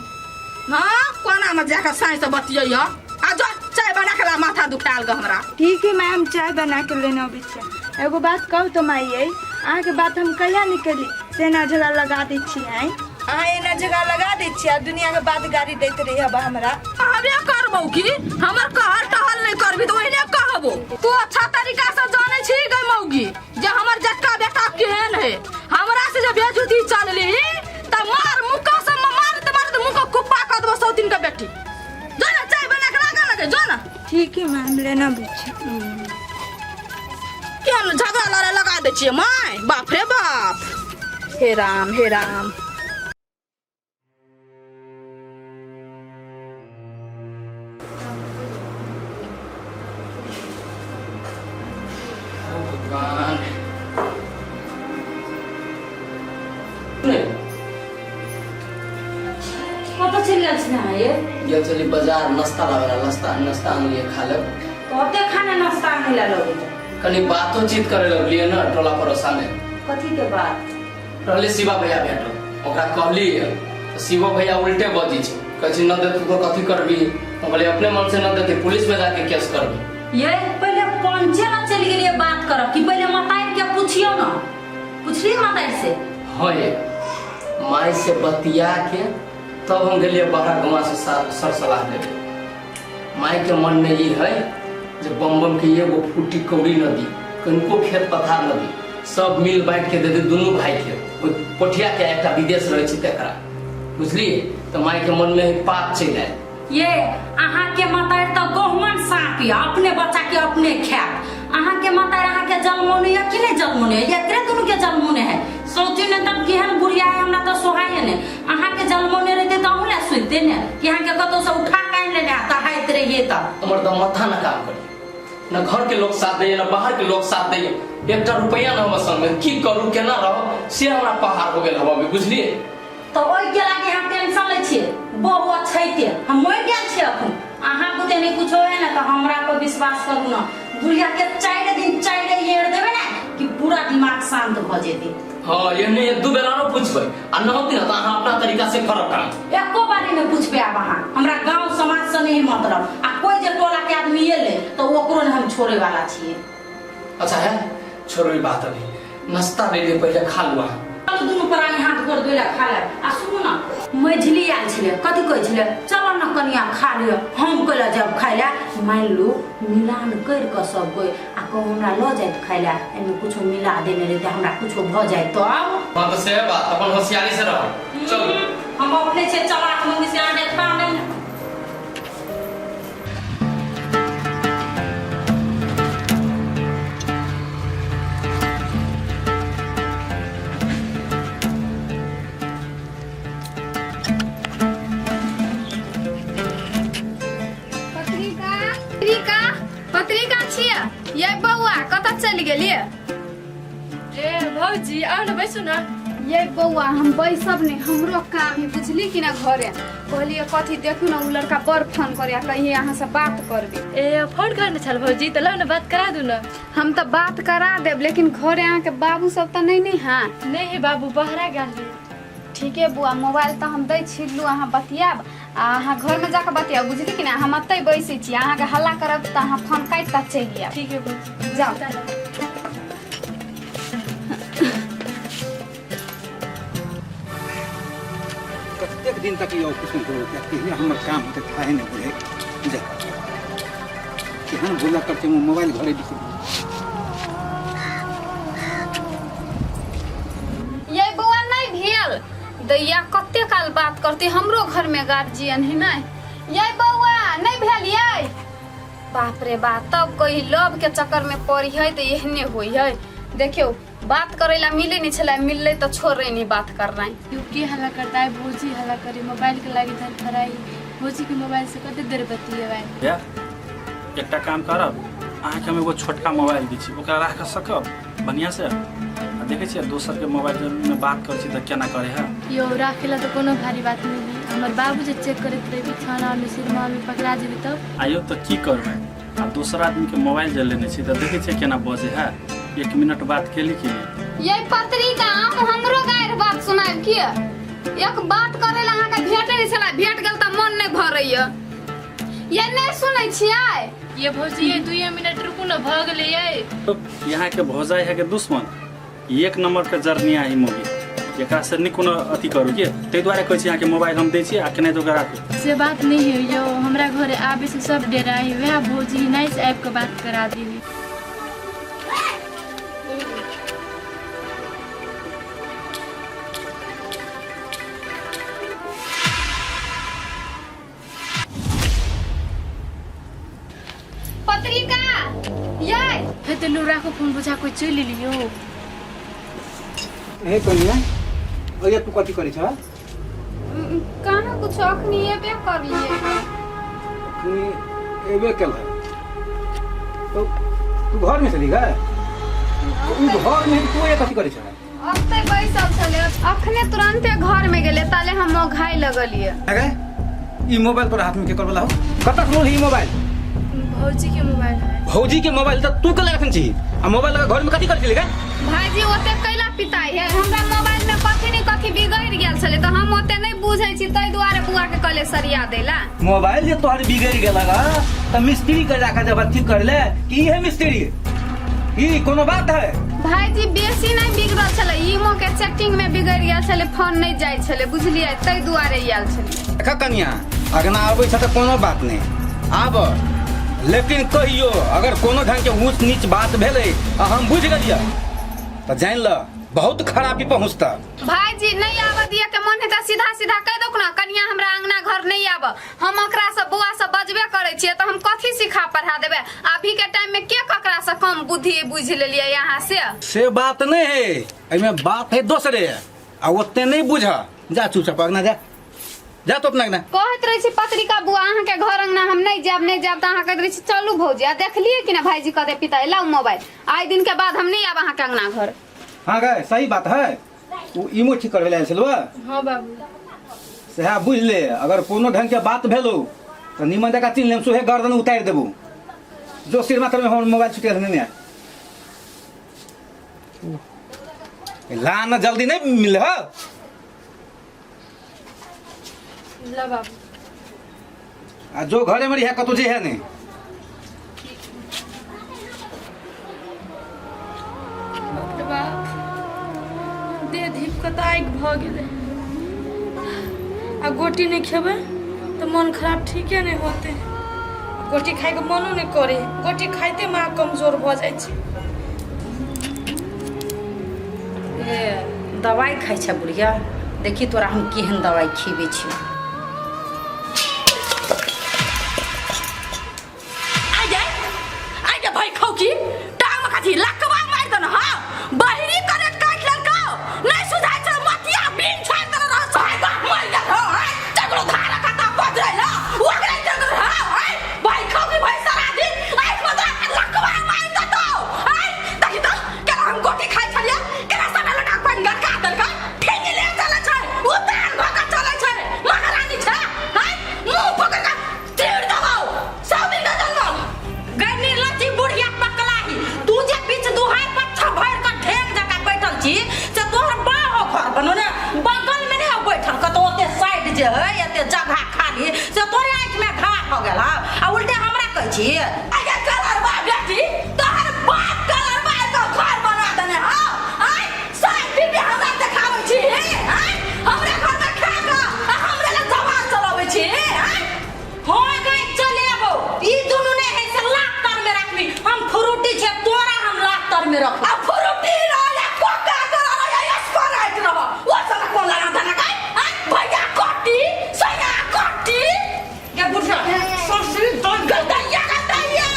हाँ कोना में जाके साँझ से बतियै आ जो चाय बना के ला, माथा दुखायल ग हमरा। ठीक है माय, हम चाय बना के लेने अबै छियै। एगो बात कहू तऽ माय यै, अहाँके बात हम कहिया निकली से एना झगड़ा लगा दै छियै? अहाँ एना झगड़ा लगा दै छियै आ दुनियाके बात गाड़ी दैत रही हब हमरा। कहबे करबौ की हमर कहल टहल नहीं करबी तऽ ओहिने कहबो। तू अच्छा तरीका से जानै छी गै मौगी जे हमर जटका बेटा केहन है। हमरा से जे बेजुती चलली तऽ मार मुक्का से मारत मारत मुँह के कुप्पा कऽ देबो सौतीन के बेटी। जो ना चाय बना के लागा लगे जो ना। ठीक है मैम, लेना अबै छी। केहन झगड़ा लड़ाई लगा दै छियै my, बाप रे बाप। हे राम हे राम। भगवान नहीं। कतऽ चलि गेल छी अहाँ ये? गेल छली बाजार नाश्ता लाबै ला, नाश्ता नाश्ता आनलियै खा लेब। कते खाना नाश्ता आनै ला लगै? कनी बातोचीत करे लगलियै ने टोला पड़ोसा में। कथी के बात? रहले शिवा भैया भेटल, ओकरा कहलियै तऽ शिवा भैया उल्टे बजै छै, कहै छै न देतौ तऽ कथी करबी? हम कहलियै अपने मन से न देतै पुलिस में जाके केस करबी। ये पहिले पंचे न चलि गेलियै बात करब कि पहिले मतारि के पुछियौ न? पुछली मतारि से? हाँ ये माय से बतिया के तब हम गेलियै बहरा गुमा से सर सलाह लेबै। माय के मन में ई है जे बम बम के एगो फूटी कौड़ी न दी, कनिको खेत पथार न दी, सब मिल बाँटि के दे दी दुनू भाई के, ओहि पोठिया के एकटा विदेश रहै छै तकरा, बुझलियै? तऽ माय के मन में है पाप चलि आयल। ये अहाँ के मतारि तऽ गहुमन साँप यऽ, अपने बच्चा के अपने खायत। अहाँ के मतारि अहाँ के जन्मौने यऽ कि नहि जन्मौने यऽ? एकरे दुनू के जन्मौने है। सोचू ने तब केहन बुढ़िया है, हमरा तऽ सोहाइए नहि। अहाँ के जन्मौने रहते तऽ अहूँ लए सुनते ने कि अहाँ के कतौ से उठा के आनि लेने आ तहाइत रहिए तऽ। हमर तऽ माथा न काम करी, न घर के लोग साथ दैये न बाहर के लोग साथ दैये, एकटा रुपैआ न हमर संग में, की करू केना रहब से हमरा पहाड़ हो गेल हब अभी, बुझलिए? तऽ ओहि के लागी अहाँ टेंशन लै छियै? बहु अछैते हम मरि गेल छियै अखन। अहाँ बुते नहि कुछो है ने तऽ हमरा पर विश्वास करू ने, बुढ़िया के 4 दिन 4 येड़ देबै ने कि पूरा दिमाग शांत भऽ जेतै। हाँ ये नहीं एक दू बेर आरो पूछबै आ न होती ना तो अहाँ अपना तरीका से करब काम। एको बारी नहि पूछबै आब अहाँ, हमरा गांव समाज से नहीं मतलब, आ कोई जे टोला के आदमी एलै तऽ ओकरो ने हम छोड़े वाला छियै। अच्छा है छोड़ो ई बात, अभी नाश्ता ले लिए पहले खा लू अहाँ। चलू दुनू प्राणी हाथ गोड़ धोइ लए खा लेब। आ सुनू ने, मझली आयल छलै, कथी कहै छलै, चलो ने कनिया खा लिअ, हम कैला जायब खाइ लए? मानि लू मिलान करि कऽ सब कोइ आ कहू हमरा लऽ जायत खाइ लए, एहिमे कुछो मिला देने रहितै हमरा कुछो भऽ जाय तब। हाँ तऽ सएह बात, अपन होशियारी से रहब। चलू। हम अपने छियै चलाक मम्मी से अहाँ देखा नहि। पत्रिका, पत्रिका, पत्रिका छियै ये बौआ, कतऽ चलि गेलियै? ए भौजी आउ ने, बैसू ने। ये बौआ हम बैसब नहीं, हमरो काम है बुझली कि ना। घरे कहलिए कथी देखू ना, उ लड़का बड़ फोन करे, कहिए अहाँ से बात करबे। ए फोन करने छल भौजी, तऽ लाउ ने बात करा दू ने। हम तऽ बात करा देब, लेकिन घरे अहाँ के बाबू सब तऽ नहीं नहीं हाँ? नहीं है बाबू, बहरा गेल है। ठीक है बुआ, मोबाइल तऽ हम दै छी, लू अहाँ बतियाब आ अहाँ घर में जाके बतियाब बुझली कि ना। हम एतै बैसै छी, अहाँके हल्ला करब तऽ अहाँ फोन काटि कऽ चलि आयब। ठीक है भौजी, जाउ। कतेक दिन तक ई ऑफिस में घुरौते, कहिया हमर काम होते थाहे नहि बुझे। जा केहन भूला करते, मोबाइल घरे बिसरि गेल। ये बौआ नहीं भेल दैया, कते काल बात करते, हमरो घर में गार्जियन है नहीं। ये बौआ नहीं भेल ये, बाप रे बाप, तब कही लव के चक्कर में पड़ी है तो एहने होई है। देखियो बात करे ला मिले नहीं छला, मिलले तो छोड़े नहीं बात करना। You के हल्ला करता है? भौजी हल्ला करे मोबाइल के लागी धर फराई। भौजी के मोबाइल से कते देर बतियेबै? या एकटा काम करब, अहाँके हम एगो छोटका मोबाइल दै छी, ओकरा राख सकब बढ़िआँ से? आ देखै छियै दोसरके मोबाइलमे बात करै छी तऽ केना करै है। यो राखे ला तो कोनो भारी बात नहीं है। हमर बाबू जे चेक करैत रहे बिछौनामे सिरमामे पकड़ा जेबै तब। आइयो तऽ की करबै, आब दोसर आदमीके मोबाइल जे लेने छी तऽ देखै छियै केना बजै है। एक मिनट बात केली कि नहि। ये पत्रिका अहूँ हमरो गारि बात सुनायब किए? एक बात करे ला अहाँके भेटे नहि छला, भेट गेल तऽ मन नहि भरैया। ये नहि सुनै छियै? ये भौजी ये 2 मिनट रुकू ने, भऽ गेलै ये। यहाँके भौजाई है के दुश्मन, एक नंबर के जरनिया ही मोगी, एकरा से नहीं कोनो अथी करू के, ताहि दुआरे कहै छी अहाँके मोबाइल हम दै छी आ केनाहितो ओकरा राखू। से बात नहीं है यो, हमरा घरे आबे से सब डराई, वएह भौजी नहीं से आबि के बात करा दीही। पत्रिका ये हे तो लू राखो फोन, बुझा कोई चलि लियो। हे कनिया, अरे तू कथी करै छ? कहाँ कुछ, अखनी एबे करलिए। अखनी एबे केल है तो तू घर में चली गए? तू घर में तू ये कथी करै छ? अखते बैसल छले, अखने तुरंते घर में गेले ताले हम घाय लगलिए। अगे ई मोबाइल तोरा हाथ में केकर वाला हो? कतक रोल ई मोबाइल? भौजी के मोबाइल है। भौजी के मोबाइल त तू के रखन छी आ मोबाइल लगा घर में कथी करै छली गे? भाईजी ओते कैला पिताई है, हमरा मोबाइल में कथी नहीं कथी बिगड़ गेल छले त हम ओते नहीं बुझै छी, तै दुआरे बुआ के कहले सरिया देला। मोबाइल जे तोहर बिगड़ गेल त मिस्त्री के जाके जब ठीक कर ले कि ई है मिस्त्री, ई कोनो बात है? भाईजी बेसी नहीं बिगड़ल छले, ईमो के सेटिंग में बिगड़ गेल छले, फोन नहीं जाय छले बुझलिए, तै दुआरे आयल छले। देख कनिया, अगना आबै छ त कोनो बात नहीं आब, लेकिन कहियो अगर कोनो ढंग के ऊंच नीच बात भेलै आ हम बुझ गेलियै त जानि ल बहुत खराबी पहुंचता। भाईजी नहीं आबऽ दिया के मन है त सीधा सीधा कह दो ना, कनिया हमरा अंगना घर नहीं आब, हम ओकरा से बौआ से बजबे करै छियै त हम कथी सिखा पढ़ा देबै? अभी के टाइम में के ककरा से कम बुद्धि बुझ लेलियै यहाँ से? से बात नहीं है, एहिमे बात है दोसरे आ ओते नहीं बुझ, जा चुपचाप अंगना जा, जा तो अपना अंगना। कहैत रहै छी पत्रिका बुआ अहाँ के घर अंगना हम नहीं जायब नहीं जायब, त अहाँ कहैत रहै छी चलू भौजी, आ देखलियै कि ना भाईजी कदे पिता लाउ मोबाइल, आइ दिन के बाद हम नहीं आब अहाँ के अंगना घर। हाँ गए सही बात है, वो इमो ठीक करबे आयल छलुआ। हाँ बाबू सएह बुझ ले, अगर कोनो ढंग के बात भेलो तो निमन जगह चिन्ह लेम, सोहे गर्दन उतारि देबू। जो सिर मात्र में हमर मोबाइल छुटि गेल ने, ला न जल्दी नहीं मिले हो। ला बाबू। आ जो घरे में रहिया कतौ जे है नहीं। बाप देह धीप कऽ तऽ आगि भऽ गेलै, आ गोटी नहि खेबै तऽ मन खराब ठीके नहि होतै। गोटी खाइके मनो नहि करे, गोटी खाइते माँ कमजोर भऽ जाइ छै। ए दवाइ खाइ छै बुढ़िया, देखी तोरा हम केहन दवाइ खिबै छी। आइ जाय आइ के भाई खौकी टांग में कथी लकवा मार दन। हां बहिरी करेट काट ललको नहीं सुधाय छ, मतिया बिन छाड़ दन रह सोहाय बाप मर गेल हो। आइ चगरो धारा कता बजरै ल ओकरे चगरो। हां आइ भाई खौकी भाई सारा दिन आइ मदा लकवा मार दतो। आइ देखी त केना हम गोटी खाइ छलियै, केना सब लगा पानि गड़का देलकै, ठेंगी ले चलै छै उतार भ के चलै छै महारानी छै। आइ मुंह पकड़ के चीर देबौ सब दिन के जन्म गै निर्लज्जी बुढ़िया पकलाही, तू जे बीच दुहार पर भरि के ढेंग जकाँ बैठल छी से तोहर बा हो घर बनो ने बगल में नहीं हो बैठल कतौ, ओते साइड जे है एते जगह खाली से तोरे आँखि में घा हो गेल हौ आ उल्टे हमरा कहै छी। आगे कलर बा बेटी, तोहर बाप कलर बा तो घर बना देने हौ। आय साइड टीवी हमरा देखाबै छी हे, आय हमरे घर में खा के आ हमरे लग जवान चलाबै छी हे। आय हो गई चलेबो, ई दुनू नै है से लाख तर में रखबी, हम फ्रूटी छे तोरा हम लाख तर में रखब। आ फ्रूटी रह या कोका कोला रह या स्प्राइट रह, ओ सब कोन लगा देने गई? आय भैया कट्टी सैया कट्टी गे बुढ़िया ससुर दन गदैया गदैया।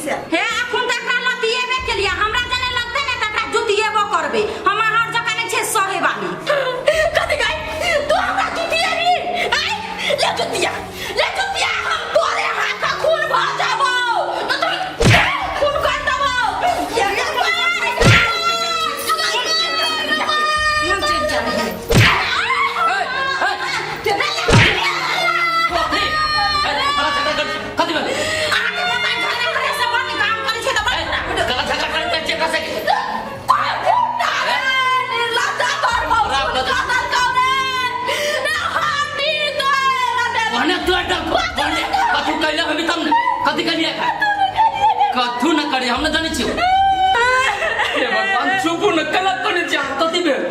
से। हे अखुन त एकरा लतिएबे केलिए, हमरा जने लगतै ने त एकरा जुतिएबो करबै। हम हर जगह नै छै सहे वाली। कथी गई तू हमरा जुतिएबी? आय ले जुतिया, ले जुतिया, हम तोरे हाथ का खून भ जाबो न तो खून कर देबो। हम चलि जाबै। कथी? ए, कला झगड़ा कर कथी भेल? अहाँके पता झगड़ा करे से बड़ नीक काम करै छै तऽ बड़ खराब। कला झगड़ा करैत छियै एकरा से? ओहने तोड़ दल ओहने। कथू कैले होबी तब ने? कथी कलिए? कथू न करी, हम न जानै छियो। हे भगवान, चुपू न, कला कोने छी अहाँ, कथी भेल?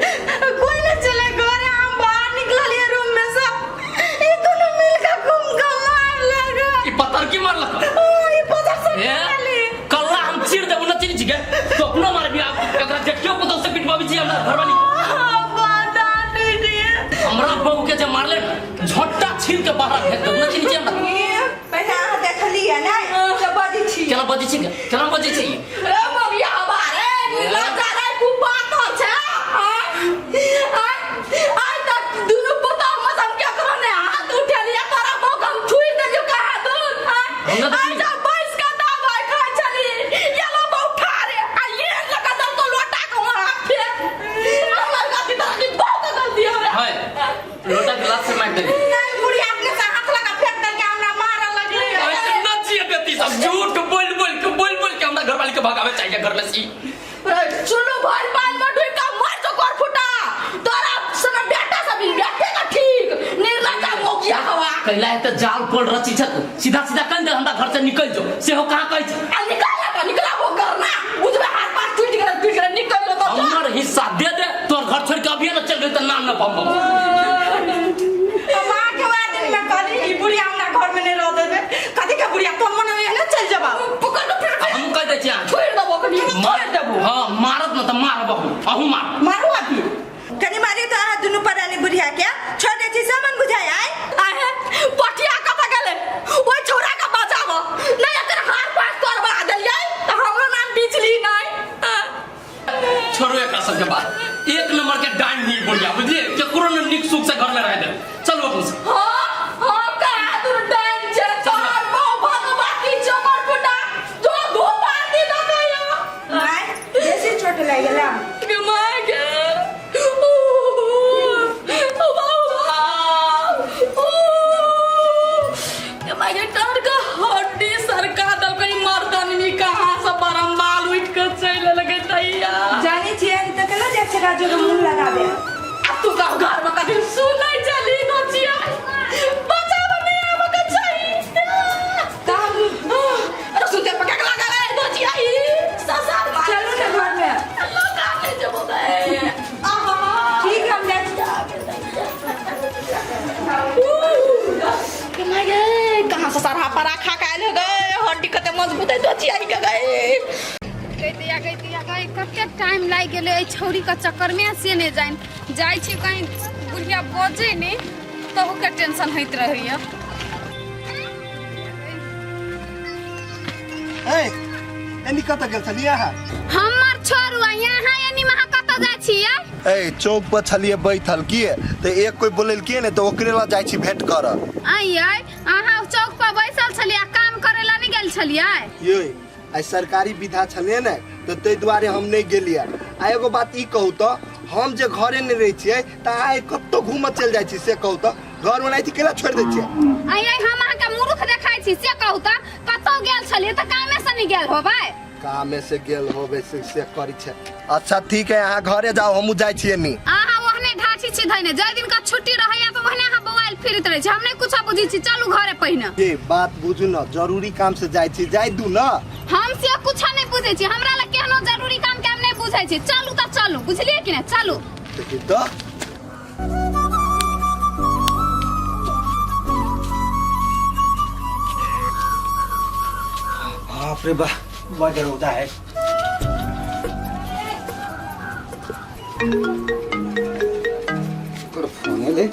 कोई न चले घरे, हम बाहर निकलिए रूम में से, ये दोनों मिलकर घूम के मार लगा। ई पत्थर की मारलक? ओ ई पत्थर से हे निकाली। कल्ला हम चीर देबो न, चिन्ह छी गे तो अपनो मारबी। आब एकरा जेठियो पुतौ से पिटबाबी छी हमरा घरवाली। बता दीदी। हमरा बहू के जे मारले न, झोटा छील के बाहर फेंक देबो न, चिन्ह छी हमरा। ये पहले अहाँ देखलिए नै तऽ बजै छी। केना बजै छी गे? केना बजै छी? रे मगिया हमारे निर्लज्जा रे कुपात छै। आय आय तक दुनु पुतोह में हम केकरो ने हाथ उठेलिए, तोरा बहू के हम छुई देलियो कहाँ दूर। हमरा आय देखली। जब बैस के दवाई खाइ छली ये लो बहू ठारे आ ये लगा दल तो लोटा के वहां फेंक। हमर गलती तोरा की बहू के गलती हो रे? है लोटा गिलास से मार देली। नहीं, बुढ़िया अपने से हाथ लगा फेंक देलकै, हमरा मारऽ लगलै। ऐसे न जिए देती सब झूठ बोल बोल के, बोल बोल के हमरा घरवाली के भगावे चाहिए घर में से। चुल्लू भर पान में डूब के मर जो कर फुटा तोरा संग बेटा सब बेटे का ठीक निर्लज्जा मोगिया हवा। कैला है त जाल कोल रची छ तू, सीधा सीधा कह दे हमरा घर से निकल जो, सेहो कहाँ कहै छै? आ निकल त निकला वो करना बुझबे, हाथ पास टूट गेल, टूट गेल, निकल लो तो जा। हमर हिस्सा दे दे, तोर घर छोड़ के अभी न चल गेल त नाम न बम बम। हम अहाँके वएह दिन में कहली ई बुढ़िया हमरा घर में नहीं रह देबे। कथी के बुढ़िया तोर मन में एहने चलि जेबा। पकड़ के फिर हम कह दै छी अहाँके। छोड़ देबो कनी, छोड़ देबो। हाँ मारत न त मारब अहूँ, अहूँ मार। मारू अभी कनी मारी तो अहाँ दुनू परानी बुढ़िया के छोड़ दै छी सामान बुझाय आय। आहे पटिया कतऽ गेलै? ओहि छौड़ा के बचाब नहि एकर हाथ पास तोड़बा देलियै तऽ हमरो नाम बिजली नहि। छोड़ो एकरा सबके बात, एक नंबर के डाइन ही बुढ़िया बुझलिए, केकरो न निक सुख से घर में रह दे। चलो अपन से। हाँ हाँ कहा दूर डाइन छै तोहर बहु भगवती चमर फुटा जो धूप आरती दऽ कहियो। माय बेसी चोट लागि गेला। गे my गे, गे my गे, डर के हड्डी सरका देलकै मर्दनमी कहाँ से बरम्बाल उठि के चलि एलकै तैया। जानै छियै तऽ केना जाइ छै राजू के मुँह लगाबे। आ तू गाँव घर में कभी सुनै चली दो छियै बचाव नहीं आबऽ के छै। तऽ हम अरे सुनते पकड़ लगा रे दो छियै ससुर। चलू ने घर में। लगा ले जबो गए। आहा ठीक है, हम जाइ छी। गे my गे, कहाँ से सरहा परा खा के आयल हो गए, हड्डी कते मजबूत है दो छियै के गए। गई दैया, गई दैया, गई कते टाइम लागि गेलै एहि छौड़ीके चक्करमे से नहि जानि। जाइ छी कहीं बुढ़िया बजै नहि तहूके टेंशन होइत रहैया। ए एनी कतऽ गेल छलियै अहाँ? हमर छोड़ू, आ यहाँ एनी में अहाँ कतऽ जाइ छियै? ए चौक पर छलियै बैठल की तऽ एक कोई बोलेलकै ने तऽ ओकरे लग जाइ छी भेंट करऽ। आइ आइ अहाँ चौक पर बैसल छलियै आ काम करै लए नहि गेल छलियै? ये आइ सरकारी विधा छलियै ने तऽ ताहि दुआरे हम नहि गेलियै। आ एगो बात ई कहू तऽ हम जे घरे नहि रहै छियै तऽ आइ कतौ घूमऽ चलि जाइ छी से कहू तऽ घर ओनाहिते केना छोड़ि दै छियै? आइ आइ हम अहाँके मूर्ख देखाइ छी से कहू तऽ कतौ गेल छलियै तऽ कामे से नहि गेल होबै? कामे से गेल होबै से करै छै। अच्छा ठीक है, अहाँ घरे जाओ, हमहूँ जाइ छियै नी। अहाँ ओहने ढाठी छी धैने, जाहि दिन का छुट्टी रहैया तऽ ओहने अहाँ बौआइल फिरैत रहै छी। हम नहि कुछो बुझै छी, चलू घरे पहिने। ये बात बुझू न, जरूरी काम से जाइ छी, जाइ दू न। हम से कुछो नहि बुझै छी, हमरा लग केहनो जरूरी काम के हम नहि बुझै छी। चलू तऽ चलू, बुझलियै कि नहि? चलू। देखी तऽ बाप रे बा, बड़ रौदा है। ओकर फोन एलै।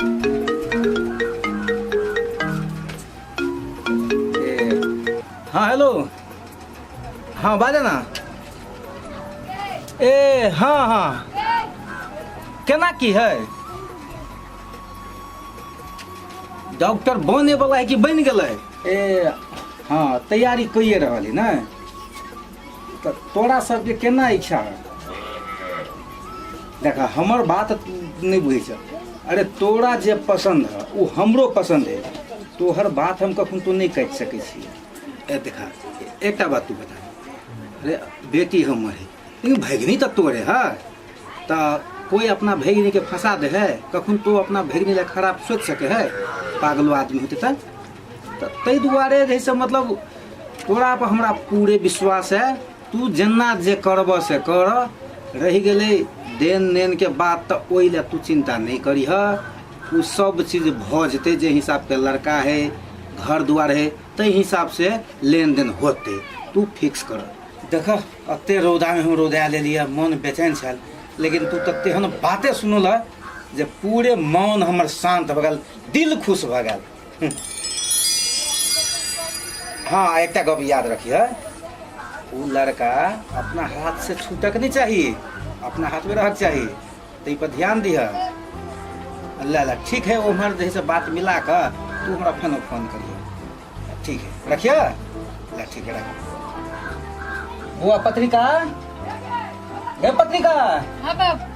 ए, हाँ हेलो। हाँ बाजे ना ए हाँ हाँ केना की है डॉक्टर बने वाला है कि बनि गेलै ए हाँ तैयारी कइए रहल है ने तऽ तोरा सबके केना इच्छा है देख हमर बात नहि बुझै छ अरे तोरा जे पसन्द है ओ हमरो पसन्द है तोहर बात हम कखनो तो नहि काटि सकै छियै ए देखा एकटा बात तू बता अरे बेटी हमर है लेकिन भगिनी तऽ तोरे है तऽ कोई अपना भगिनी के फंसा दे है कखन तो अपना भगिनी ला खराब सोच सके है पागलो आदमी होते तऽ ताहि दुआरे जे से मतलब तोरा पर हमरा पूरे विश्वास है तू जेना जे करबह से कर रहि गेलै देन नेन के बात तऽ ओहि लए तू चिन्ता नहि करिह ओ सब चीज भऽ जेतै जे हिसाबके लड़का है घर दुआर है ताहि हिसाबसँ लेनदेन होतै तू फिक्स कर देख एते रौदामे हम रौदा लेलियै मन बेचैन छल लेकिन तू तऽ तेहन बाते सुनल जे पूरे मन हमर शान्त भऽ गेल दिल खुश भऽ गेल हाँ एकटा गप याद रखिए ओ लड़का अपना हाथ से छूटक नहीं चाहिए अपना हाथ में रहक चाहिए तो पर ध्यान दिह अल्लाह अल्लाह ठीक है उम्हर जे है से बात मिला कऽ तू हमरा फोन फोन करिए ठीक है रखिए ला ठीक है रख बुआ पत्रिका गे पत्रिका हाँ बाप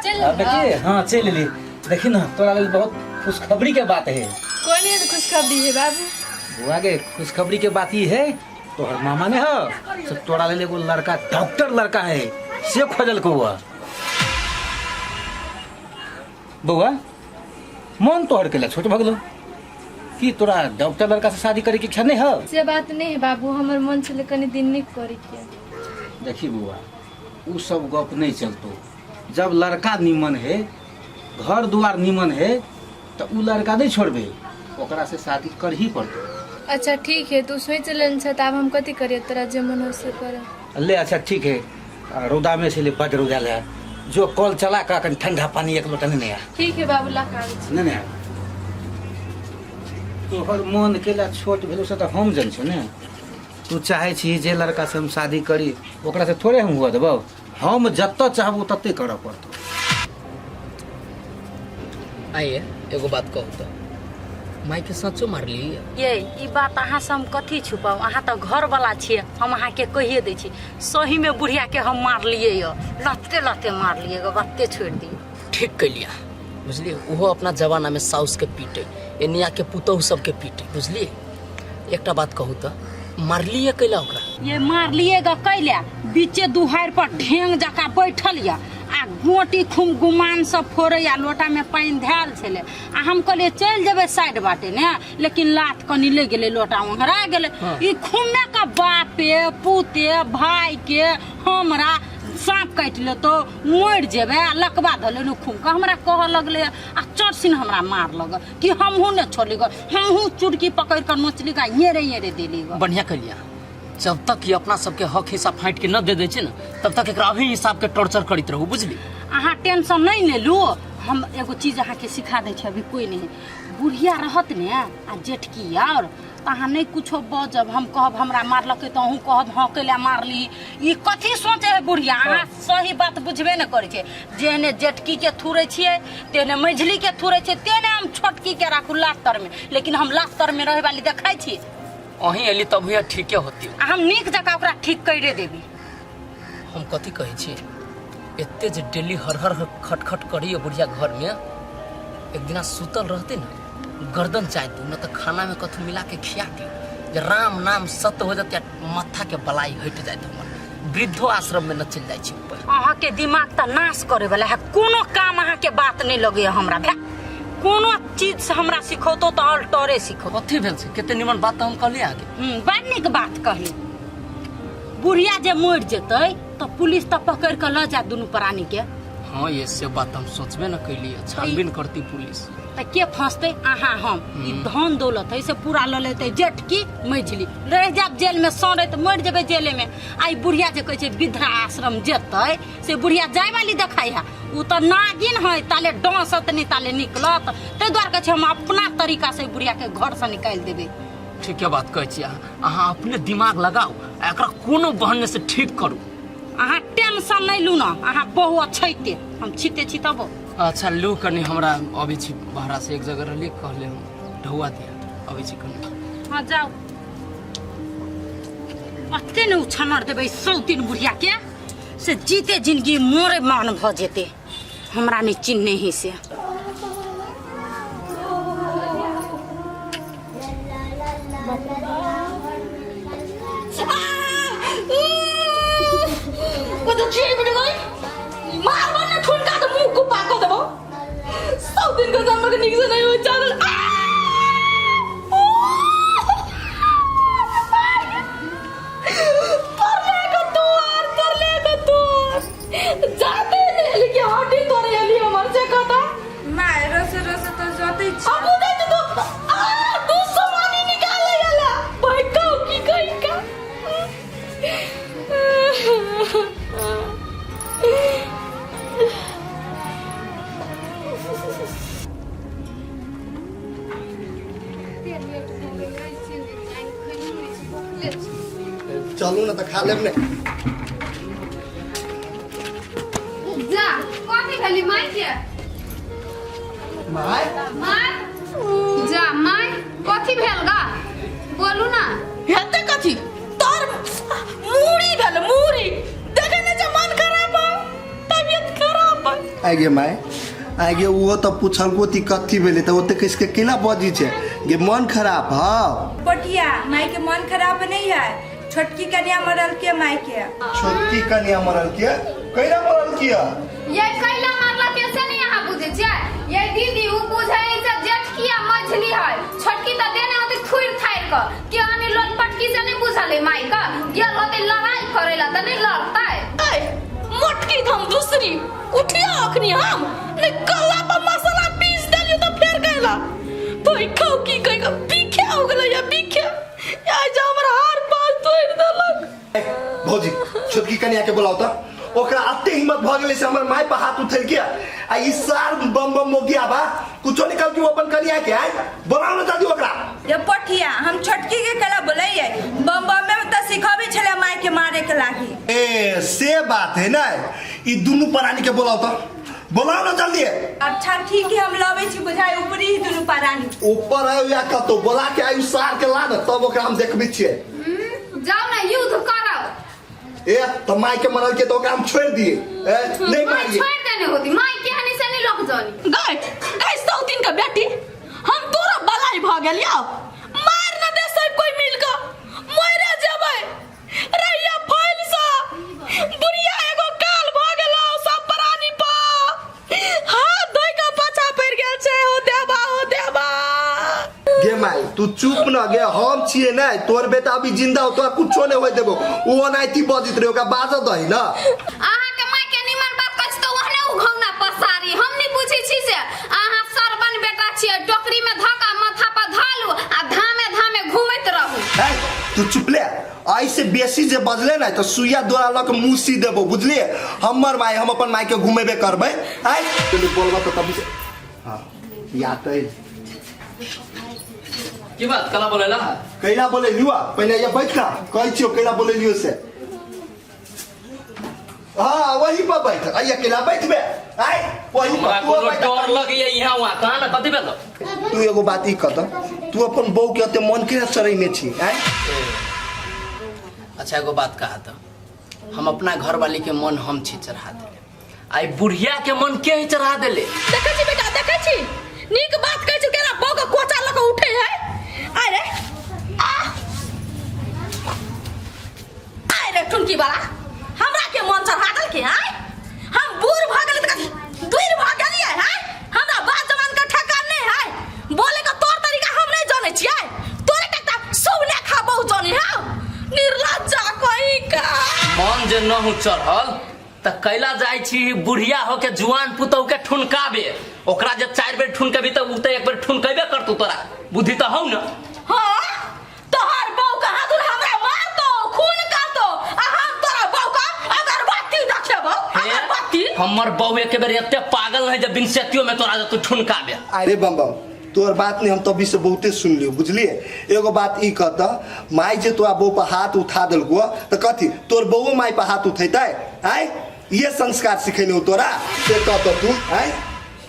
चल अब देखिए हाँ चल ली देखी ना तोरा लेल बहुत खुशखबरी के बात है कौन है खुशखबरी है बाबू बुआ के खुशखबरी के बात ई है तोहर मामा ने हो से तोरा लेल एगो लड़का डॉक्टर लड़का है से खोजल को हुआ बउआ मन तोहर के छोट भऽ गेलो की तोरा डॉक्टर लड़का से शादी करे के इच्छा नहीं है से बात नहीं है बाबू हमर मन छलै कनि दिन नीक करे के देखी बउआ उ सब गप नहीं चलतो जब लड़का निमन है घर दुआर निमन है तो उ लड़का नहीं छोड़बे ओकरा से शादी कर ही पड़तो अच्छा ठीक है तू सोच लेने छ तऽ आब हम कथी करिए तोरा जे मन हो से कर ले अच्छा ठीक है आ, रौदा में से ले बड रौदा ले जो कल चला का कन ठंडा पानी एक लोटा नहीं आ ठीक है बाबू ला खाबै छी नहीं नहीं तोहर मन केला छोट भेलो से तऽ हम जन छौ ने तू चाहे छी जे लड़का से हम शादी करी ओकरा से थोड़े हम हुआ देबौ हम जतऽ चाहबो तते करऽ पड़तौ आइए एगो बात कहू तऽ माइके सचो मारली ये ई बात अहाँ से हम कथी छुपाउ अहाँ तऽ घरवला छियै हम अहाँके कहिए दै छी सहीमे बुढ़ियाके हम मारलियै यऽ लत्ते लत्ते मारलियै गऽ बाते छोड़ि दियौ ठीक कैलिया बुझलियै ओहो अपना जमानामे साउसके पीटे एनिया के पुतोहु सबके पीटे बुझलियै एकटा बात कहू तऽ मारलियै कैला ओकरा ये मारलिए ग कैला बीचे दुहार पर ढेंग जकाँ बैठल यऽ आ गोटी खूब गुमान सब फोड़ै आ लोटा में पानि धयल छलै आ हम कहलियै चलि जेबै साइड बाटे ने लेकिन लात कनि लागि गेलै लोटा ओंघरा गेलै ई खूमे के बापे पुते भाई के हमरा साँप काटि लेतौ मरि जेबै आ लकबा धऽ लेलहुँ खूब के हमरा कहऽ लगलै आ चट सिन हमरा मार लगल कि हमहूँ ने छोड़ली गऽ हमहूँ चुटकी पकड़ि कऽ नोचली गऽ येरे येरे देली गऽ बढ़िया कैलिया जब तक ये अपना सबके हक हिस्सा फाँटि के न दे दै छै ने तब तक एकरा अही हिसाब के टॉर्चर करैत रहू बुझली अहाँ टेंशन नहीं ने लू हम एगो चीज अहाँके सिखा दै छी अभी कोई नहीं बुढ़िया रहत ने आ जेठकी और तऽ अहाँ नहि कुछो बजब हम कहब हमरा मारलकै तऽ अहूँ कहब हँ कैला मारली ई कथी सोचे है बुढ़िया अहाँ सही बात बुझबे ने करै छै जेहने जेठकी के थुरै छियै तेहने मझली के थुरै छियै तेहने हम छोटकी के राखू लात तरमे लेकिन हम लात तरमे रहै वाली देखै छी अहीं एली तब हुआ ठीके होती आ हम नीक जकाँ ओकरा ठीक करिए देबी हम कथी कहै छी एते जे डेली हर हर खटखट करिए बुढ़िया घरमे एक दिना सुतल रहते ने गर्दन चाय दू न तऽ खाना में कथू मिला के खिया दियौ जे राम नाम सत्य हो जाते माथा के बलाई हटि जाइत हमर वृद्धो आश्रम में न चलि जाइ छी ऊपर अहाँके दिमाग तऽ नाश करे वाला है कोनो काम अहाँके बात नहि लगैया हमरा भए कोनो चीज से हमरा सिखौतो तऽ अल्टरे सिखौतो कथी भेल छै कते निमन बात तऽ हम कहलियै अहाँके बड़ नीक बात कहली बुढ़िया जे मरि जेतै तऽ पुलिस तऽ पकड़ि कऽ लऽ जायत दुनू प्राणी के हाँ ये से बात हम सोचबे न कैली छानबीन करती पुलिस तऽ के फंसतै अहाँ हम ई धन दौलत है से पूरा लऽ लेतै जेठकी मझली रहि जायब जेलमे सड़ैत मरि जेबै जेलेमे आ ई बुढ़िया जे कहै छै वृद्धा आश्रम जेतै से बुढ़िया जाय वाली देखाइ है ओ तऽ नागिन है ताले डसत नहि ताले निकलत ताहि दुआरे कहै छै हम अपना तरीका से बुढ़िया के घरसँ निकालि देबै ठीके बात कहै छी अहाँ। अहाँ अपने दिमाग लगाउ आ एकरा कोनो बहाने से ठीक करू। अहाँ टेंशन नहीं लू ना, अहाँ बहु अछैते हम छिते छी तबो। अच्छा लू कनी, हमरा अबै छी बाहरा से, एक जगह रहली कहले हम ढौआ दिया, अबै छी कनी। हाँ जाओ, अते ने उछनर देबै 100 दिन बुढ़िया के से जीते जिंदगी मोरे मान भ जेते, हमरा नहीं चिन्हने ही से। कतो चीज बिड़ गई मारबो ने ठुनका तो मुंह को पाको देबो। सब दिन के जन्म के निक से नहीं हो चाल। परले का तोर, परले का तोर जाते नहीं लेके हड्डी तोरे एली हमर से कता। माय रोसे रोसे तो जतै छी। अब उदय तो आ दू समानी निकाले गेला भाई कहू की कही का। चलू ना तऽ खा लेब ने। जा कथी भेली माय के? माय माय जा माय कथी भेल गा बोलू ना। हेते कथी तोर मूड़ी भेल मूड़ी, देखे ने जे मन खराब है, तबियत खराब है। आइ गे माय, आइ गे उहो तऽ पुछलको ती कथी भेलै तऽ ओते कसके केना बजी छै गे मन खराब हौ। पटिया माय के मन खराब नहीं है, छोटकी कन्या मरल के माय के। छोटकी कन्या मरल के? कैला मरल किया? ये कैला मरला कैसे नहीं यहाँ बुझे छे? ये दीदी उ बुझे से जेठकिया मझली है, छोटकी त देने होते थुर थार क के आने लोग पटकी से नहीं बुझले माय का गेल होते लड़ाई करेला त नहीं लड़तै। ऐ मोटकी हम दूसरी उठिया अखनी हम ने गला पर मसाला पीस देलियो त फेर गैला भाई खाओ की कह के बीखे हो गेलै या बीखे या जा हमर हार पास तोड़ देलक। भौजी छोटकी कन्या के बोलाओ त, ओकरा अते हिम्मत भ गेलै से हमर my पर हाथ उठेल के आ ई सार बम बम मोगिया बा कुछो निकल के अपन कन्या के आय बोलाओ न जल्दी ओकरा। ये पठिया हम छोटकी के कला बोलैये बम बम में त सिखबै छले माय के मारे के लागी। ए से बात है ना, ई दुनू प्राणी के बोलाओ त, बोलाओ न जल्दी। अच्छा ठीक है हम लबै छी बुझाय ऊपरी ही दुनू प्राणी। ऊपर आयो या कतो बोला के आयु सार के ला न तब ओकरा हम देखबै छियै। जाओ ना युद्ध करब। ए त my के मरल के तो ओकरा हम छोड़ दिए। ए नहीं माय मारिए। छोड़ देने होती माय के हनी से नहीं लग जानी। गए गए सौतीन के बेटी हम तोरा बलाई भ गेलियो, मार न दे सब कोई मिल के मरे जेबै रैया फैल सा बुढ़िया एगो काल भ गेलो सब प्राणी पर हाथ धोइ के पाछा पड़ गेल छै। हो देबा हो देबा गे माय तू चुप न गे, हम छिए नै तोर बेटा अभी जिंदा हो तोरा कुछो नै होय देबो। उ ओनाहिते बजैत रहे ओकरा बाजऽ दही न। अहाँ के माय के निमन बात कहै छी त ओहने उघौना पसारी, हम नहीं बुझै छी से अहाँ सरबन बेटा छियै, टोकरी में धऽ कऽ माथा पर धऽ लू आ धामे धामे घूमैत रहू। है तू चुप ले, ऐसे बेसी जे बजले नै त सुइया द्वारा लऽ के मुँह सी देबो बुझलिए। हमर माय हम अपन माय के घुमेबे करबै। आय तू बोलबा त तभी से हाँ या त की बात कला बोलेला? कैला बोले लियो पहले ये बैठ ना कहै छियो कैला बोले लियो से। हाँ वही पर बैठ, आई अकेला बैठबे आय वही पर हमरा तू कोनो बैठ। डर लगैया यहाँ वहाँ कहाँ ना कथी भेल? तू एगो बात ई कह तू अपन बहू के एते मन केना चढ़ैने छी आय? अच्छा एगो बात कहा त हम अपना घरवाली के मन हम छी चढ़ा देले, आई बुढ़िया के मन के ही चढ़ा देले। देखै छी बेटा देखै छी नीक बात कहै छी केना बहू के कोचा लऽ के उठे है। आय रे आ आय रे टुनकी वाला हमरा के मन चढ़ा देलके। आय हम बूढ़ भऽ गेली त कथी दूर भऽ गेलियै है, हमरा बात जवान के ठेकान नहीं है, बोले के तौर तरीका हम नहीं जानै छियै, तोरे के सुने खा बहु जानी है निर्लज्जा कहीं का। मन जे न हूँ चढ़ल त कैला जाइ छी बुढ़िया होके जुआन पुतहु के ठुनकाबे, ओकरा जे 4 बेर ठुनकेबी त उ त एक बेर ठुनकेबे करतौ, तोरा बुद्धि त हौ न। हाँ तोहर बहू के हाथ हमरा मारतो खून करतो आ हम तोरा बहू के अगरबत्ती देखेबो अगरबत्ती। हमर बहू एक बेर एते पागल है जे बिनसेतियो में तोरा जे तू ठुनकाबे। अरे बम बम तोहर बात नहीं हम तभी से बहुते सुन लियो बुझलिए। एगो बात ई कहता माई जे तोरा बहू पर हाथ उठा देलको तो कथी तोर बहू माई पर हाथ उठेतै? आय ये संस्कार सिखेने हो तोरा से कहता तू? आय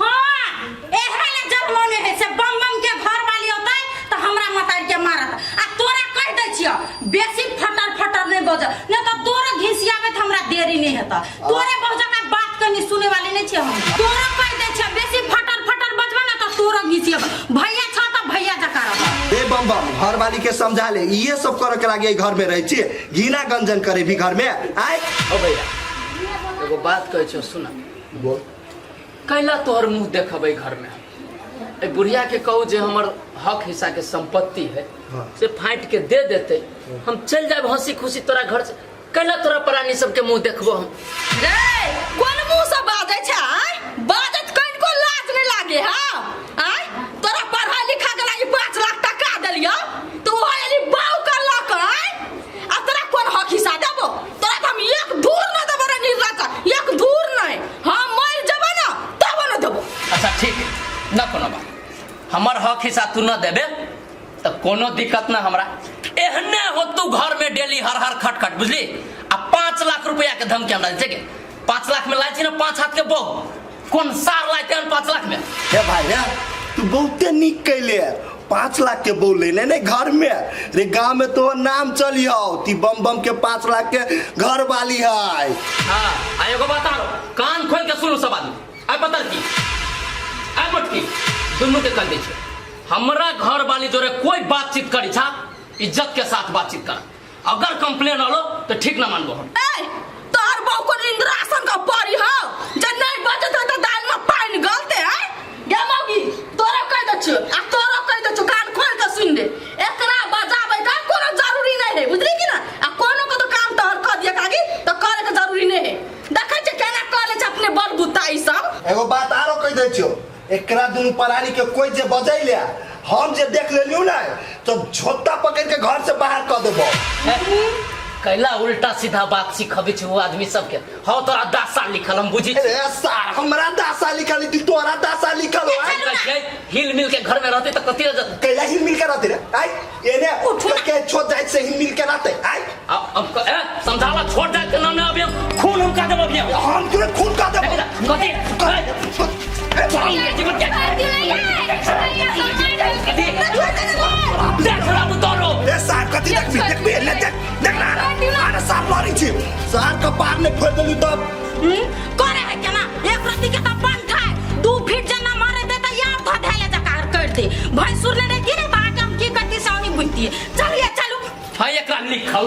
हाँ, एहे ले जन्मौने है से बम बम के घर वाली होतै त हमरा मतार के मारत। आ तोरा कह दै छियो बेसी फटर फटर नहीं बज, नहीं त तोरा घिसियाबे त हमरा देरी नहीं हेत। तोरे बज का बात कनी सुने वाली नहीं छियो हम। तोरा कह दै छियो बेसी फटर फटर बजबा ना त तोरा घिसियाब। भैया छ त भैया जका रह। ए बम बम घर वाली के समझा ले, ये सब करे के लागे घर में रहै छी, घिना गंजन करे भी घर में। आय ओ भैया एगो बात कहै छियो सुना। बोल। कैला तोहर मुंह देखबै घर में? ए बुढ़िया के कहू जे हमर हक हिस्सा के संपत्ति है। हाँ। से फाँट के दे देते, हम चल जाब हंसी खुशी तोरा घर से। कैला तोरा प्राणी सबके मुंह देखबो हम? रे कोन मुंह से बाजै छै? आय बाजत कनिको लाज नहीं लागे? हाँ आय तोरा पढ़ा लिखा के लागी 5 लाख टका देलियो तो वो एली बाऊ कर लक। आय आ तोरा कोन हक हिस्सा देबो? तोरा त हम एक धूर न देबो रे निर्लज्ज, एक धूर नहीं। हम मर जेबो ना तब न देबो। अच्छा ठीक न कोनो बात, हमर हक हिस्सा तू न देबे त कोनो दिक्कत न हमरा। एहने हो तू घर में डेली हर हर खट खट बुझली। आ 5 लाख रुपया के धमकी हमरा दे के 5 लाख में लाइ छी ना 5 हाथ के बहु कोन सार लाइते हन 5 लाख में? हे भाई रे तू बहुते नीक कैले, 5 लाख के बहु लेने ने घर में रे। गांव में तो नाम चलियो ती बम बम के 5 लाख के घर वाली है। हाँ आ एगो बात आरो कान खोल के सुनू सब आदमी। आइ पता की आइ मोटकी दुनू के कह दै छै हमरा घर वाली जोरे कोई बातचीत करी छा इज्जत के साथ बातचीत कर, अगर कंप्लेन आलो तो ठीक ना मानबो हम। ए तोहर बहू को इंद्रासन का परी हो जे नहीं बजत है तो दाल में पानी गलते है। गे मौगी तोरा कह दै छियो आ तोरा कह दै छियो कान खोल के सुन ले, एकरा बजाबै का कोनो जरूरी नहीं है बुझली कि ना। आ कोनो को तो काम तोहर कह दिया कागी तो करे के जरूरी नहीं है। देखै छै केना कर ले छै अपने बल बुता ई सब। एगो बात आरो कह दै छियो, एकरा दुनू प्राणी के कोई जे बजैले हम जे देख लेलियो ना तो झोता पकड़ के घर से बाहर कर देबो। कैला उल्टा सीधा बात सिखबै छै वो आदमी सबके। हाँ तोरा 10 साल लिखल हम बुझी। अरे सार हमरा 10 साल लिखल ती तोरा 10 साल लिखल हो। हिल मिल के घर में रहते तो कथी हो जात? कैला हिल मिल के रहते रे? आय एने के छोड़ जाय से हिल मिल के रहते। आय अब ए समझाला छोड़ जाय के नाम अभी खून हम का देब अभी हम तुरे खून का देब कथी? देख राम तोरो ए सार कथी देखबी देखबी ले देख देख ना अरे सार लड़ी छी सार के पार ने फोड़ देलु तब करे है केना एक रत्ती के त बन खाए 2 फीट जना मारे दे त यार ध धैले जकार कर दे भैंसुर ने की रे बाट हम की करती सावनी बुझती। चलिए चलू हां एकरा लिखल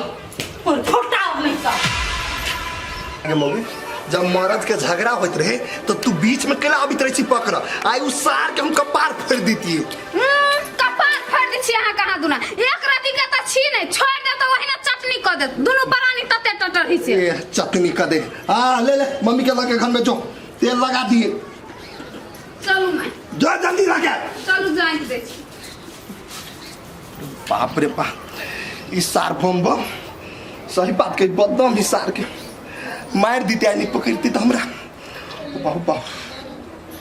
और फुटाओ नहीं सब। अरे मौगी जब मर्द के झगड़ा होइत रहे तो तू बीच में केला आबित रहे छी पकड़ आई उ सार के हम कपार फोड़ देती। कपार फोड़ दै छी अहाँ कहाँ दुना एक राति के त छी नै छोड़ दे त ओहिना चटनी क दे दुनू प्राणी तते टटर ही से। ए चटनी क दे आ ले ले मम्मी के लके घर में जो तेल लगा दिए। चलू मैं जो जल्दी लगा चलू जाइन दे छी। बाप रे बाप ई सार बम बम सही बात के बदनाम ही सार के मार दीते नहीं पकड़ती तो हमरा बाप बाप।